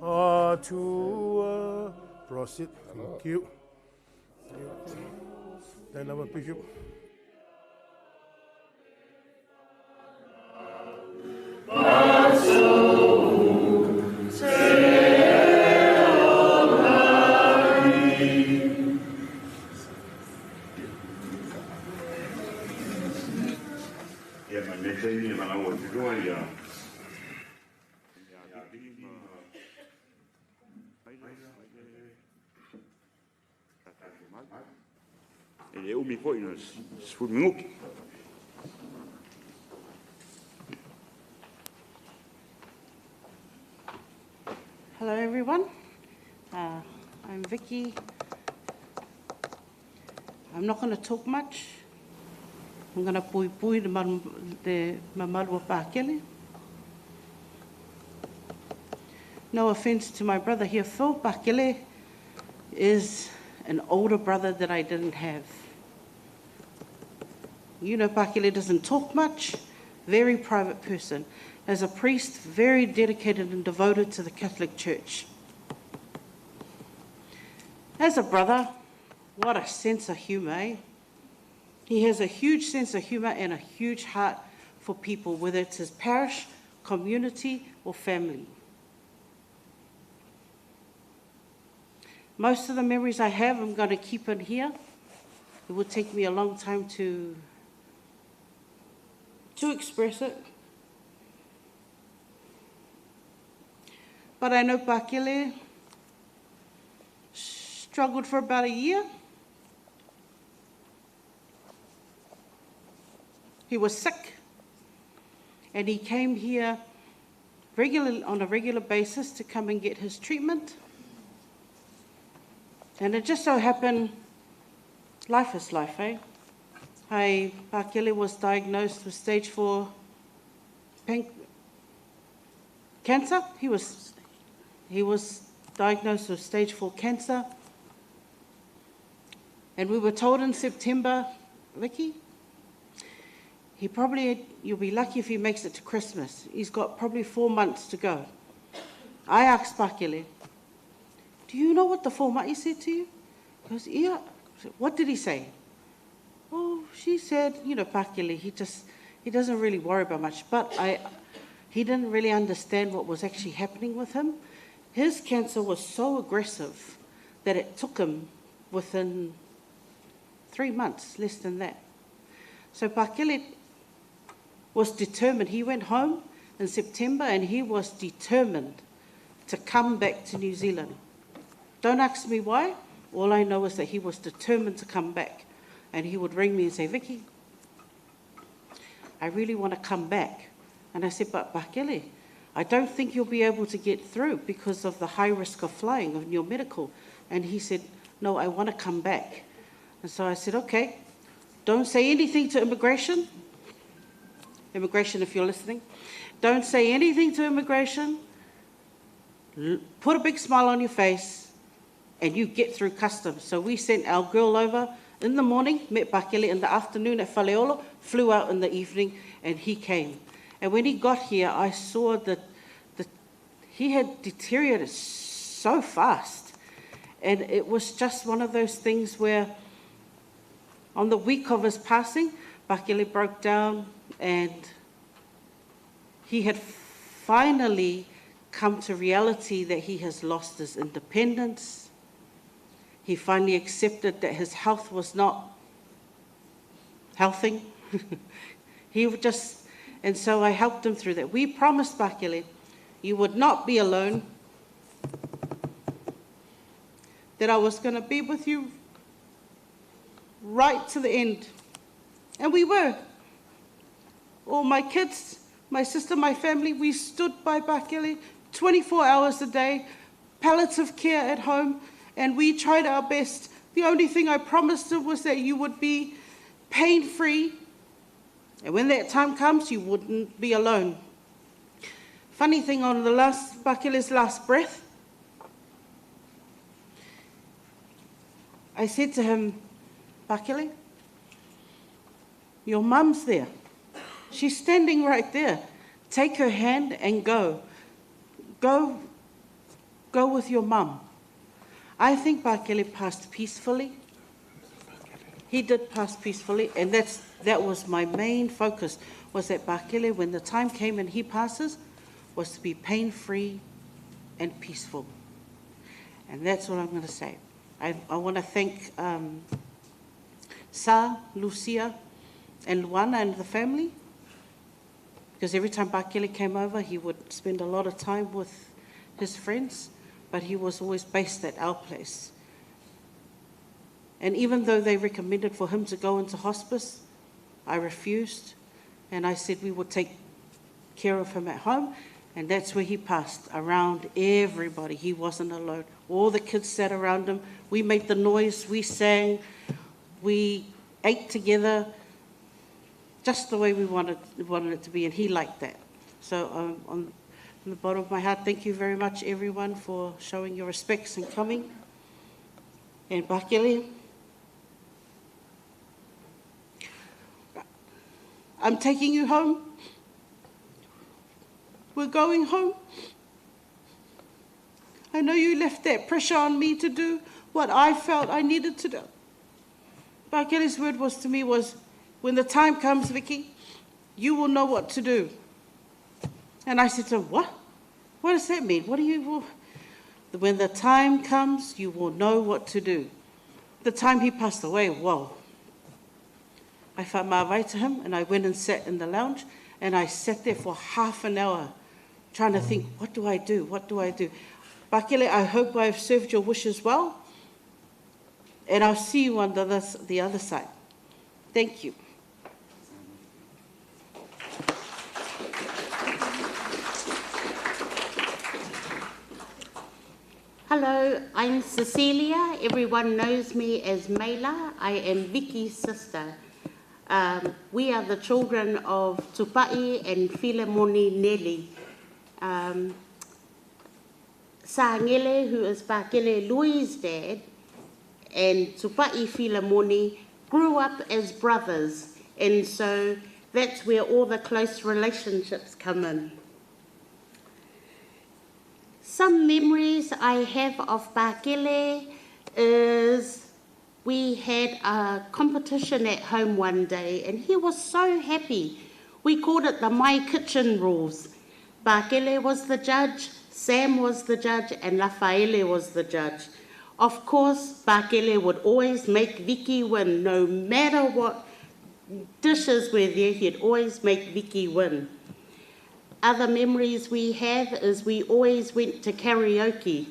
atua. Proceed. Thank you. Then our bishop. Ia mai nei taimi e valaau atu loa ia E le umi foi na 10 minuti. Hello everyone. I'm Vicky. I'm not going to talk much. I'm going to pui pui the mamalu o Pakele. No offense to my brother here, Phil. Pakele is an older brother that I didn't have. You know, Pakele doesn't talk much, very private person. As a priest, very dedicated and devoted to the Catholic Church. As a brother, what a sense of humour, eh? He has a huge sense of humour and a huge heart for people, whether it's his parish, community, or family. Most of the memories I have, I'm going to keep in here. It would take me a long time to express it. But I know Pakele struggled for about a year. He was sick, and he came here regularly, on a regular basis to come and get his treatment. And it just so happened, life is life, eh? Pakele was diagnosed with stage 4 cancer. He was diagnosed with stage 4 cancer. And we were told in September, Vicky, you'll be lucky if he makes it to Christmas. He's got probably 4 months to go. I asked Pakele, do you know what the foma'i said to you? He goes, yeah. Said, what did he say? Oh, she said, you know, Pakele, he doesn't really worry about much. But he didn't really understand what was actually happening with him. His cancer was so aggressive that it took him within 3 months, less than that. So Pakele was determined. He went home in September and he was determined to come back to New Zealand. Don't ask me why. All I know is that he was determined to come back. And he would ring me and say, Vicky, I really want to come back. And I said, but Pakele, I don't think you'll be able to get through because of the high risk of flying of your medical. And he said, no, I want to come back. And so I said, okay, don't say anything to immigration. Immigration, if you're listening. Don't say anything to immigration. Put a big smile on your face and you get through customs. So we sent our girl over in the morning, met Pakele in the afternoon at Faleolo, flew out in the evening, and he came. And when he got here, I saw that he had deteriorated so fast. And it was just one of those things where on the week of his passing, Pakele broke down and he had finally come to reality that he has lost his independence. He finally accepted that his health was not healthy. And so I helped him through that. We promised Pakele, you would not be alone, that I was going to be with you right to the end. And we were. All my kids, my sister, my family, we stood by Pakele 24 hours a day, palliative care at home, and we tried our best. The only thing I promised him was that you would be pain-free, and when that time comes, you wouldn't be alone. Funny thing, on the last Pakele's last breath, I said to him, Pakele, your mum's there. She's standing right there. Take her hand and go. Go, go with your mum. I think Bakele passed peacefully. He did pass peacefully, and that's, that was my main focus, was that Bakele, when the time came and he passes, was to be pain-free and peaceful. And that's what I'm going to say. I, I want to thank um, Sa, Lucia, and Luana and the family, because every time Bakele came over, he would spend a lot of time with his friends, but he was always based at our place. And even though they recommended for him to go into hospice, I refused. And I said we would take care of him at home. And that's where he passed, around everybody. He wasn't alone. All the kids sat around him. We made the noise, we sang, we ate together, just the way we wanted, wanted it to be. And he liked that. So um, on, from the bottom of my heart, thank you very much, everyone, for showing your respects and coming. And Bakele, I'm taking you home. We're going home. I know you left that pressure on me to do what I felt I needed to do. Bakele's word was to me was, when the time comes, Vicky, you will know what to do. And I said to him, what? What does that mean? What do you... When the time comes, you will know what to do. The time he passed away, whoa. I found my way to him and I went and sat in the lounge and I sat there for half an hour trying to think, what do I do? What do I do? Bakele, I hope I've served your wishes well. And I'll see you on the other, the other side. Thank you. Hello, I'm Cecilia. Everyone knows me as Mela. I am Vicky's sister. Um, we are the children of Tupai and Filemoni Neli. Um, Sangele, who is Bakele Lui's dad, and Tupai Filemoni grew up as brothers, and so that's where all the close relationships come in. Some memories I have of Bakele is we had a competition at home one day and he was so happy. We called it the My Kitchen Rules. Bakele was the judge, Sam was the judge, and Rafaele was the judge. Of course, Bakele would always make Vicky win, no matter what dishes were there, he'd always make Vicky win. Other memories we have is we always went to karaoke.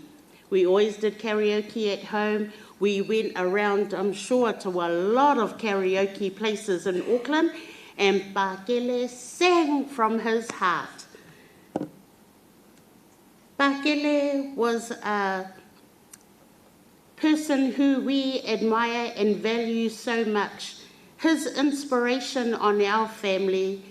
We always did karaoke at home. We went around, I'm sure, to a lot of karaoke places in Auckland, and Bakele sang from his heart. Bakele was a person who we admire and value so much. His inspiration on our family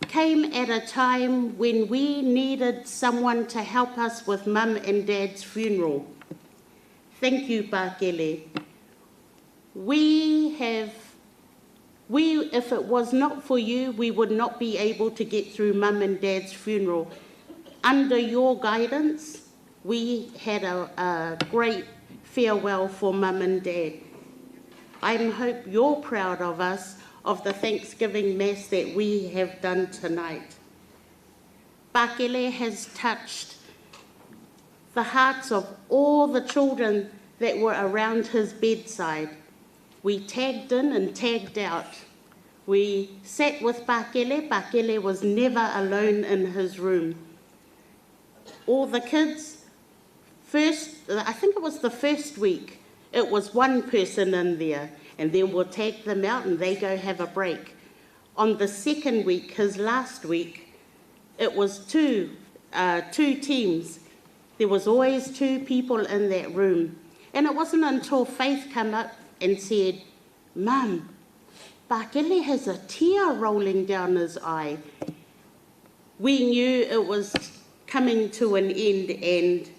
came at a time when we needed someone to help us with mum and dad's funeral. Thank you, Bakele. We have, we, if it was not for you, we would not be able to get through mum and dad's funeral. Under your guidance, we had a, a great farewell for mum and dad. I hope you're proud of us, of the Thanksgiving Mass that we have done tonight. Bakele has touched the hearts of all the children that were around his bedside. We tagged in and tagged out. We sat with Bakele. Bakele was never alone in his room. All the kids, first, I think it was the first week, it was one person in there, and then we'll tag them out and they go have a break. On the second week, his last week, it was two, uh, two teams. There was always two people in that room. And it wasn't until Faith came up and said, Mum, Bakele has a tear rolling down his eye. We knew it was coming to an end and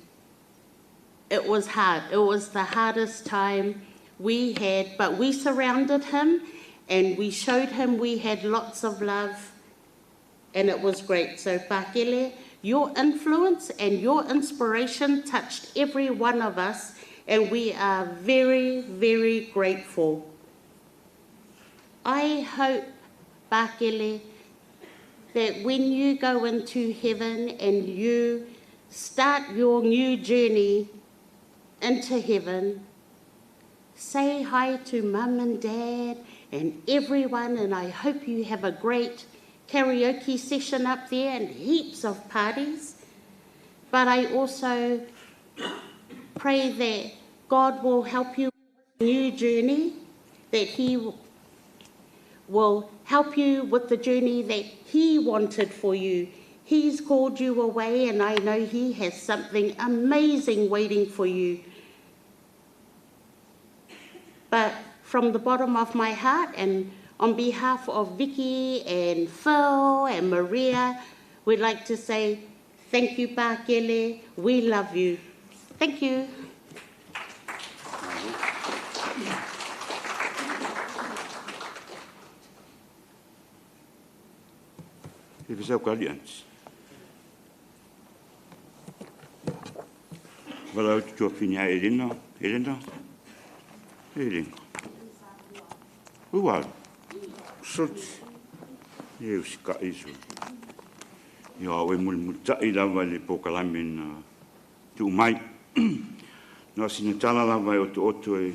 it was hard. It was the hardest time we had, but we surrounded him And we showed him we had lots of love, and it was great. So, Pakele, your influence and your inspiration touched every one of us, and we are very, very grateful. I hope, Pakele, that when you go into heaven and you start your new journey into heaven, say hi to mum and dad and everyone, and I hope you have a great karaoke session up there and heaps of parties. But I also pray that God will help you with your new journey, that He will help you with the journey that He wanted for you. He's called you away, and I know He has something amazing waiting for you. But from the bottom of my heart, and on behalf of Vicky and Phil and Maria, we'd like to say thank you, Pakele. We love you. Thank you. Elena, Elena, Elena. Ua, sot, e usika iso. Ia, o e mulimulita'i lava i le polokalame na tuu mai. Na o sina tala lava e otooto e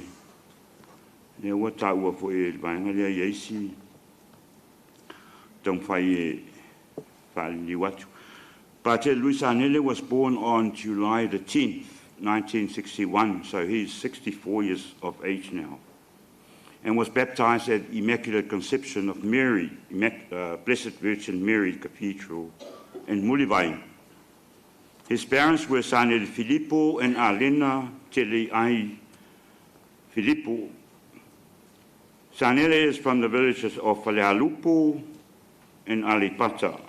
lea ua taua foi e le vaega lea i isi taumafai e faaliliu atu. Patele Lui Sanele was born on July the 10th, 1961, so he's 64 years of age now, and was baptized at Immaculate Conception of Mary, Blessed Virgin Mary Cathedral in Mulivai. His parents were Sanele Filippo and Alena Teleai Filippo. Sanele is from the villages of Falealupo and Aleipata,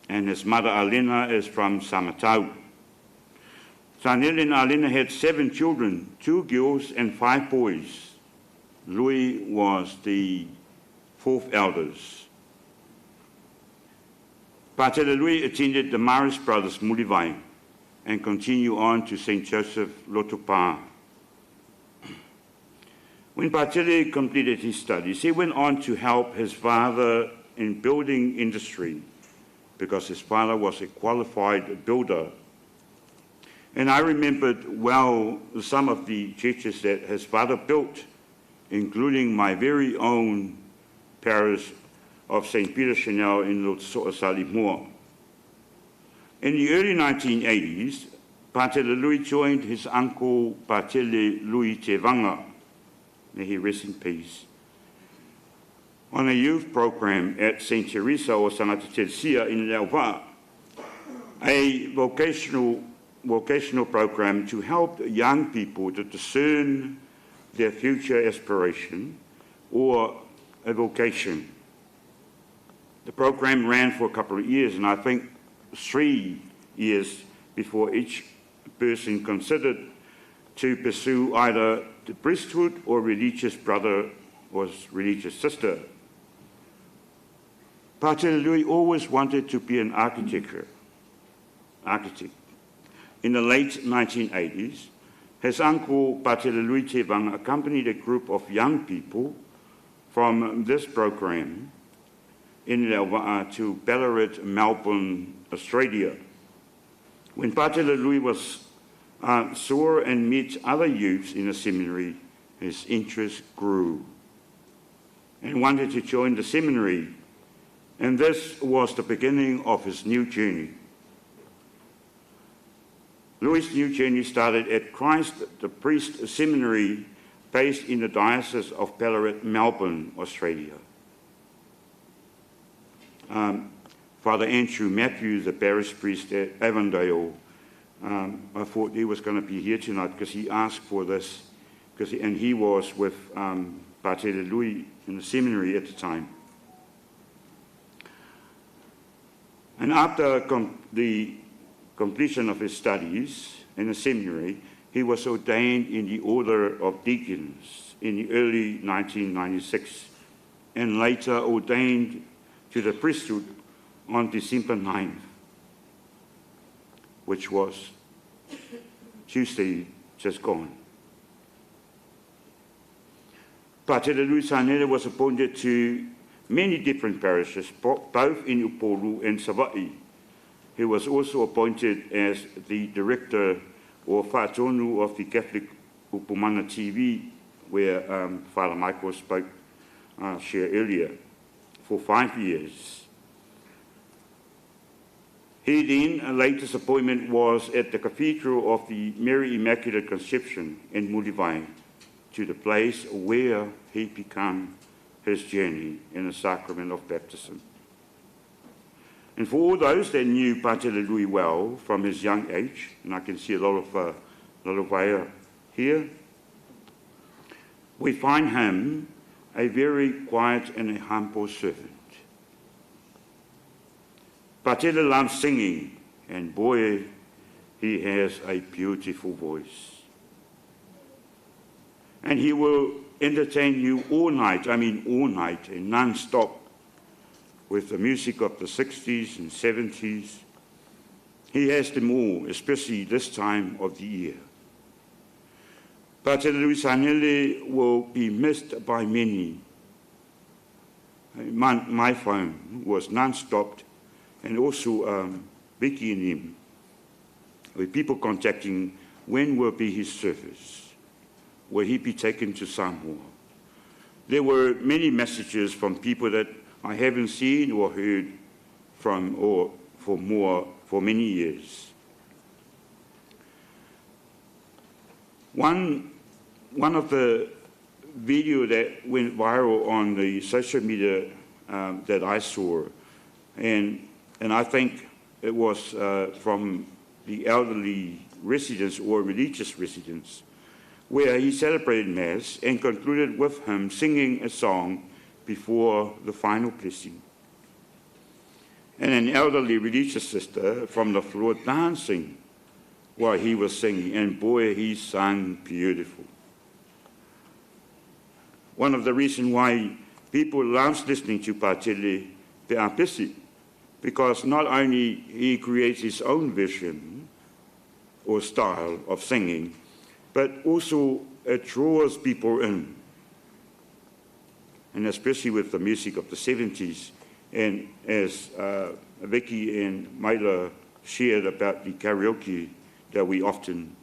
and his mother Alena is from Samatau. Sanele and Alena had 7 children, 2 girls and 5 boys. Louis was the 4th eldest. Patele Louis attended the Marist Brothers Mulivai and continued on to St. Joseph Lotopa. When Patele completed his studies, he went on to help his father in building industry because his father was a qualified builder. And I remembered well some of the churches that his father built, including my very own parish of St. Peter Chanel in Lotosoa. In the early 1980s, Patele Louis joined his uncle Patele Louis Tevanga, may he rest in peace, on a youth program at St. Teresa or Santa Teresa in Leauva'a, a vocational program to help young people to discern their future aspiration or a vocation. The program ran for a couple of years, and I think 3 years before each person considered to pursue either the priesthood or religious brother or religious sister. Patele Louis always wanted to be an architect. In the late 1980s, his uncle Patele Louis Tevanga accompanied a group of young people from this program in Leauva'a to Ballarat, Melbourne, Australia. When Patele Louis was saw and met other youths in the seminary, his interest grew and wanted to join the seminary. And this was the beginning of his new journey. Louis' new journey started at Christ the Priest Seminary, based in the Diocese of Ballarat, Melbourne, Australia. Father Andrew Matthews, the parish priest at Avondale, I thought he was going to be here tonight because he asked for this, and he was with Patele Louis in the seminary at the time. And after the completion of his studies in the seminary, he was ordained in the Order of Deacons in the early 1996. and later ordained to the priesthood on December 9th, which was Tuesday just gone. Patele Lui Sanele was appointed to many different parishes, both in Upolu and Savaii. He was also appointed as the director or Fatonu of the Catholic Upumana TV, where Father Michael spoke share earlier, for 5 years. He then, latest appointment was at the Cathedral of the Mary Immaculate Conception in Mulivai, to the place where he began his journey in the sacrament of baptism. And for all those that knew Patele Lui well from his young age, and I can see a lot of vaea here, we find him a very quiet and a humble servant. Patele loves singing, and boy, he has a beautiful voice. And he will entertain you all night, I mean all night, and non-stop, with the music of the 60s and 70s. He has them all, especially this time of the year. Patele Lui Sanele will be missed by many. My phone was non-stop, and also Vicky and him, with people contacting when will be his service. Will he be taken to Samoa? There were many messages from people that I haven't seen or heard from or for many years. One of the video that went viral on the social media that I saw, and I think it was from the elderly residents or religious residents, where he celebrated Mass and concluded with him singing a song before the final blessing. And an elderly religious sister from the floor dancing while he was singing, and boy, he sang beautiful. One of the reasons why people love listening to Patele Pe'apesi, because not only he creates his own vision or style of singing, but also it draws people in, and especially with the music of the 70s, and as Vicky and Myla shared about the karaoke that we often,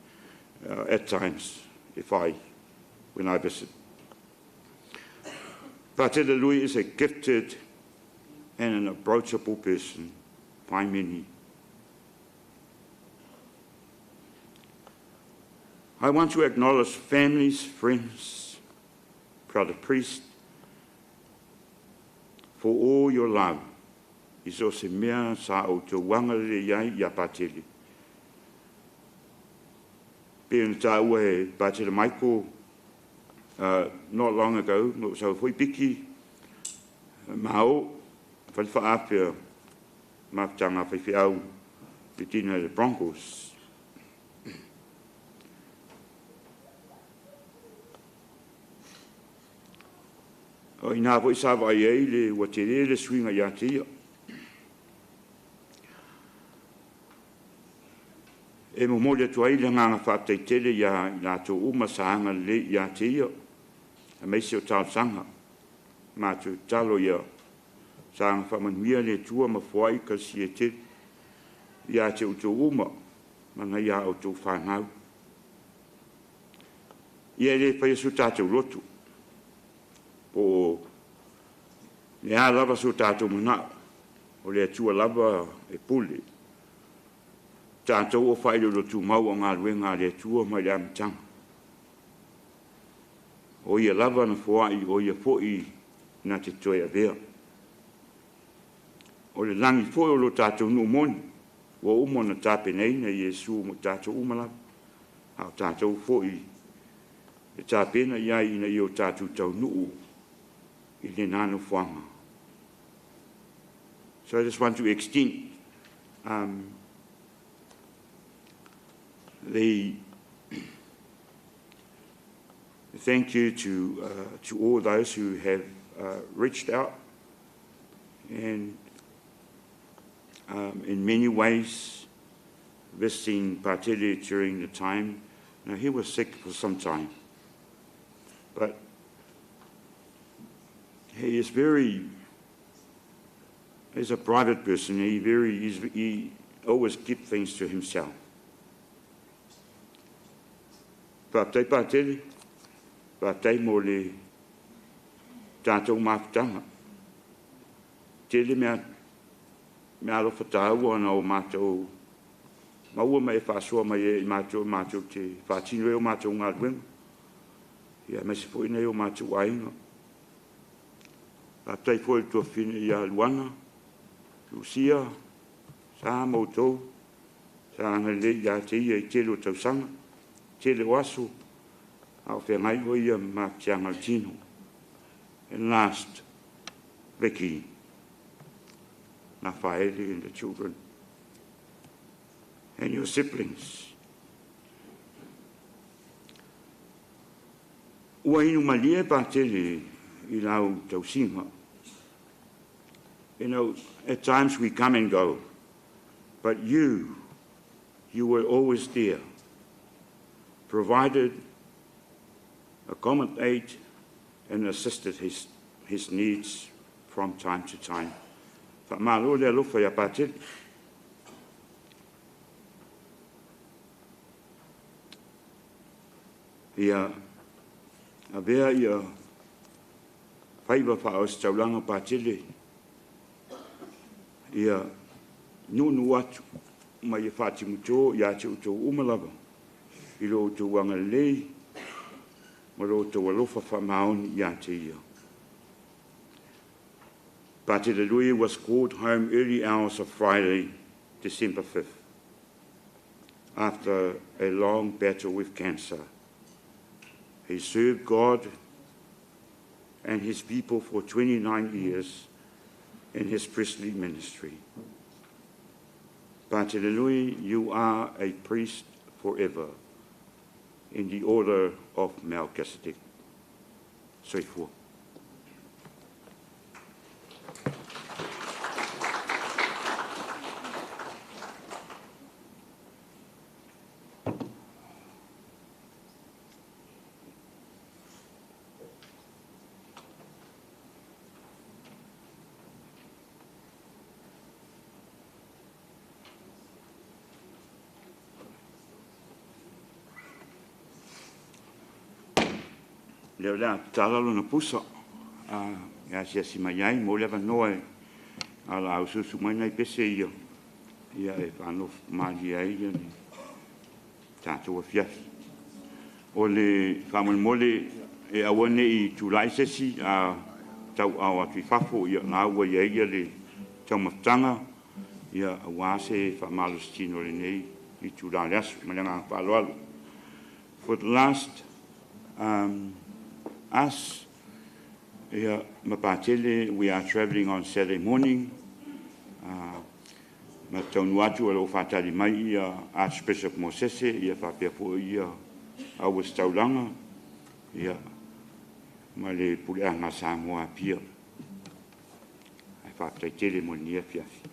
at times, when I visit. Patele Lui is a gifted and an approachable person by many. I want to acknowledge families, friends, brother priest, for all your love. I so se mea sa o te wangare iai ia Patele. Pe na tāua he Patele Michael, not long ago, no sau foi piki, mao, whawhaapia, mawhtanga whaiwhiau, te tina le Broncos. O ina foi sa vai ei le ua te le suinga ia te ia. E momoli atu ai le nganga whāteitele ia i lātou uma saanga le ia te ia. A meisi o tau sanga. Mātou talo ia saanga whamanuia le tua ma fuai ka si e te ia te utou uma mana ia o tō whanau. Ia le whai su tātou lotu. Po le a lava so tātou mana o le atua lava e pule. Tātou o whailo lotu mau o ngā luenga le atua mai le amatanga. O ia lava na fuai, o ia foi na te toe avea. O le langi foi o lo tātou nu moni. Ua umo na tāpeneina Iesu mo tātou uma lava. A o tātou foi e tāpena iai ina i o tātou tau nuu i le nano fuanga. So I just want to extend the thank you to all those who have reached out and in many ways visiting Patele during the time. Now, he was sick for some time, but he is very, he's a private person. He always keeps things to himself. Faafetai Patele, faafetai mo le tatou mafutaga. Tele mea alofa tāua na o matou maua ma e faasoa mai e i matou matou te faatino e o matou galuega. Ia aemaise foi nei o matou aiga. Faafetai foi i le tuafafine ia Luana, Lucia, sa ma outou, sa agalelei ia te ia i tele o tausaga, tele o aso, a o feagai o ia ma mafatiaga o le tino. And last, Vicky, Rafaeli and the children, and your siblings. Ua inu malie Patele i lau tausiga. You know, at times we come and go, but you were always there, provided, accommodate, and assisted his needs from time to time. Faamalo le alofa ia Patele. Ia avea ia faiva faaositaulaga Patele ia nunu atu ma ia faatimutō ia te outou uma lava i lo outou agalelei ma lo outou alofa faamaoni ia te ia. Patele Lui was called home early hours of Friday, December 5th, after a long battle with cancer. He served God and his people for 29 years in his priestly ministry. Patele Lui, you are a priest forever in the order of Melchizedek. Soifua. Leo lea tala lona pusa ia asiasi mai ai mo le avanoa e ala aususu mai nai pese ia ia e whaanofu malie ai ia le tatou afiafi. O le faamolemole e aua nei tulai sesi a tau ao atu i fafo ia ngā ua ia ia le taumafataga ia auā se faamalositino lenei i tula le aso ma le agaga faaaloalo. For the last us, ia, ma Patele, we are travelling on Saturday morning. Ma taunu atu o loo faatali mai ia Archbishop Mosese ia faapea foi ia auositaulaga ia ma le puleaga a Samoa Apia. Ae faafetai tele mo lenei afiafi.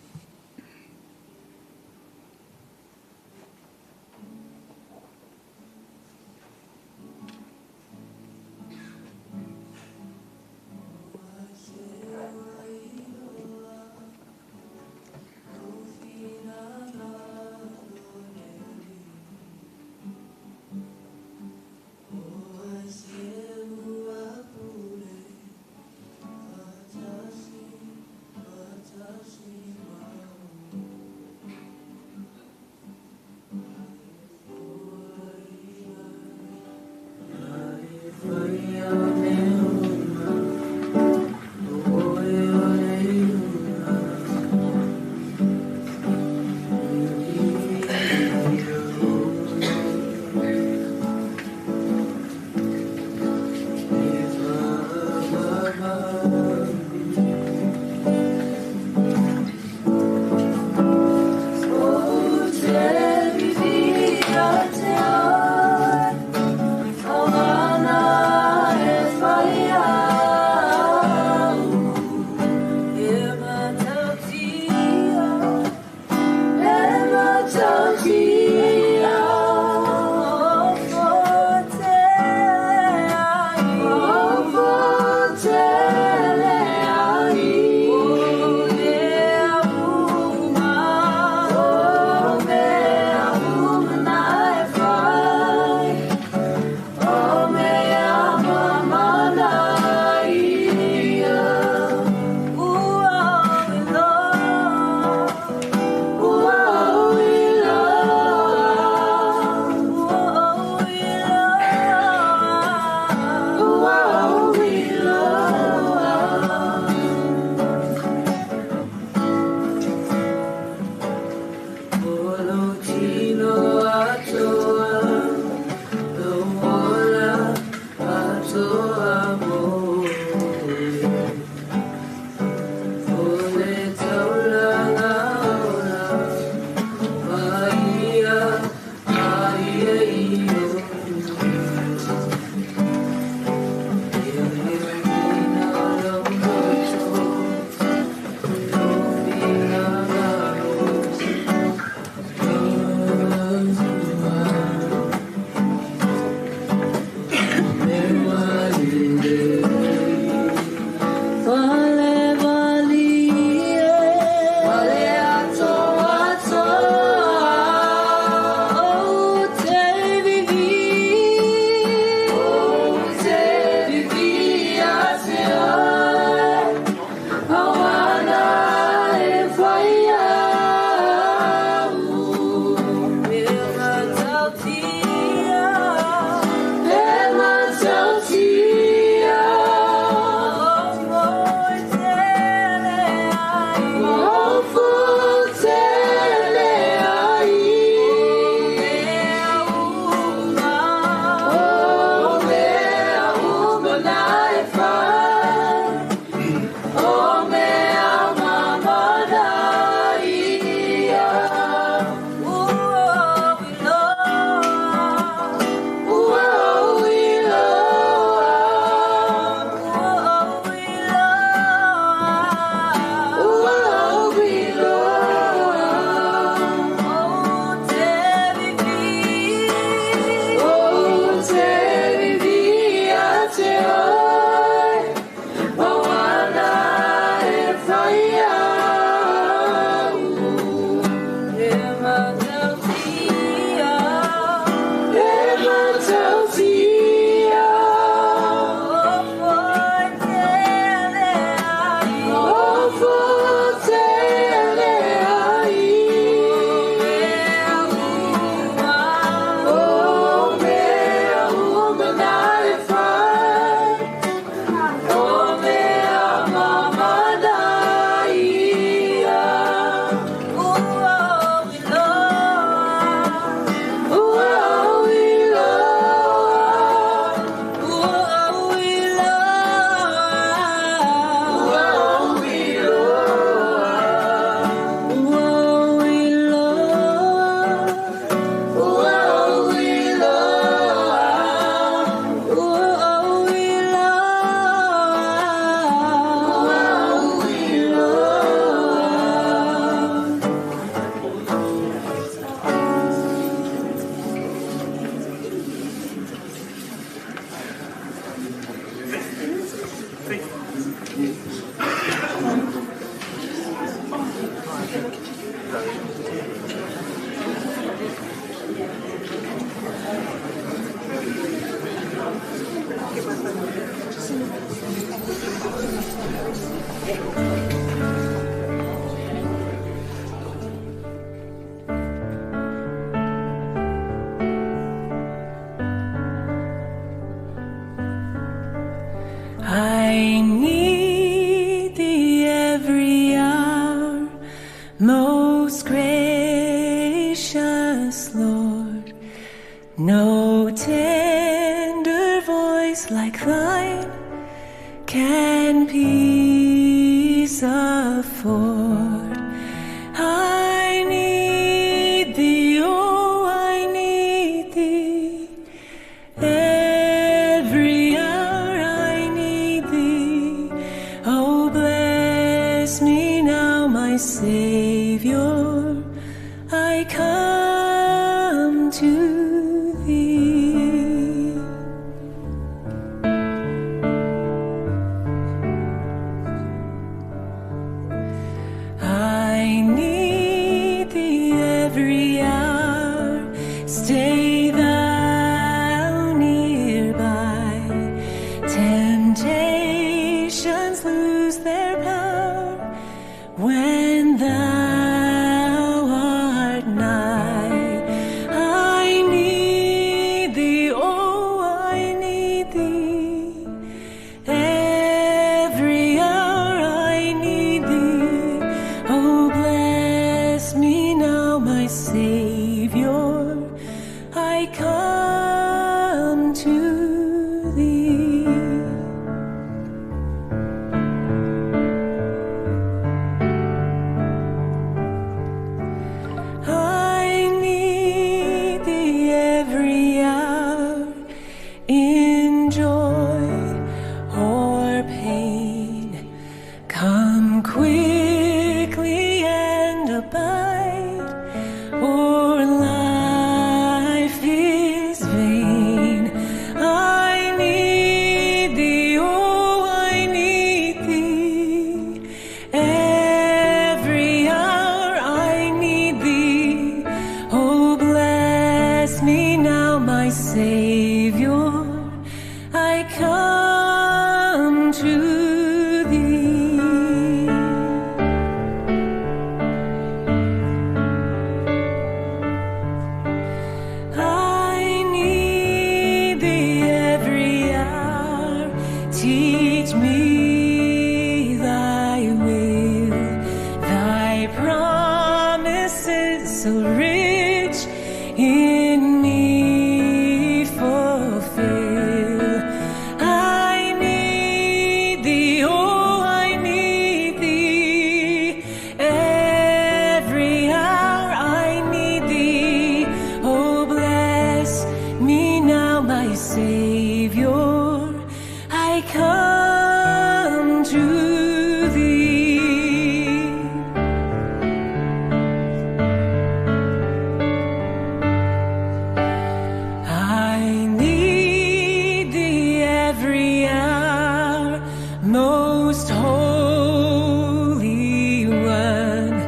Most gracious Lord, no tender voice like thine can peace afford. I need thee, oh, I need thee. Every hour I need thee. Oh, bless me now, my Savior. I come to thee. I need thee every hour. Stay thou nearby. Temptations lose their power when thou art nigh. I need thee, oh, I need thee. Every hour I need thee. Oh, bless me now, my Savior. I come to thee. I need thee every hour, in joy or pain. Come quickly and abide, or life is vain. I need thee, oh, I need thee. Every hour I need thee. Oh, bless me now, my Savior. I come to thee. I need thee every hour. Teach me thy will, thy promises so rich in me fulfill. I need thee, oh, I need thee. Every hour I need thee. Oh, bless me now, my Savior. I come to thee. I need thee every hour, most holy one.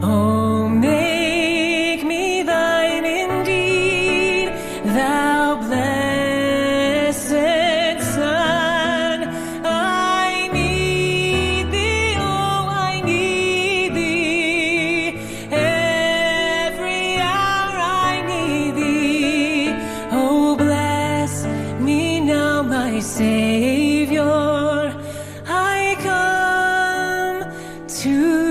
Oh, make me thine indeed, thou blessed Son. I need thee, oh, I need thee. Every hour I need thee. Oh, bless me now, my Savior. I come to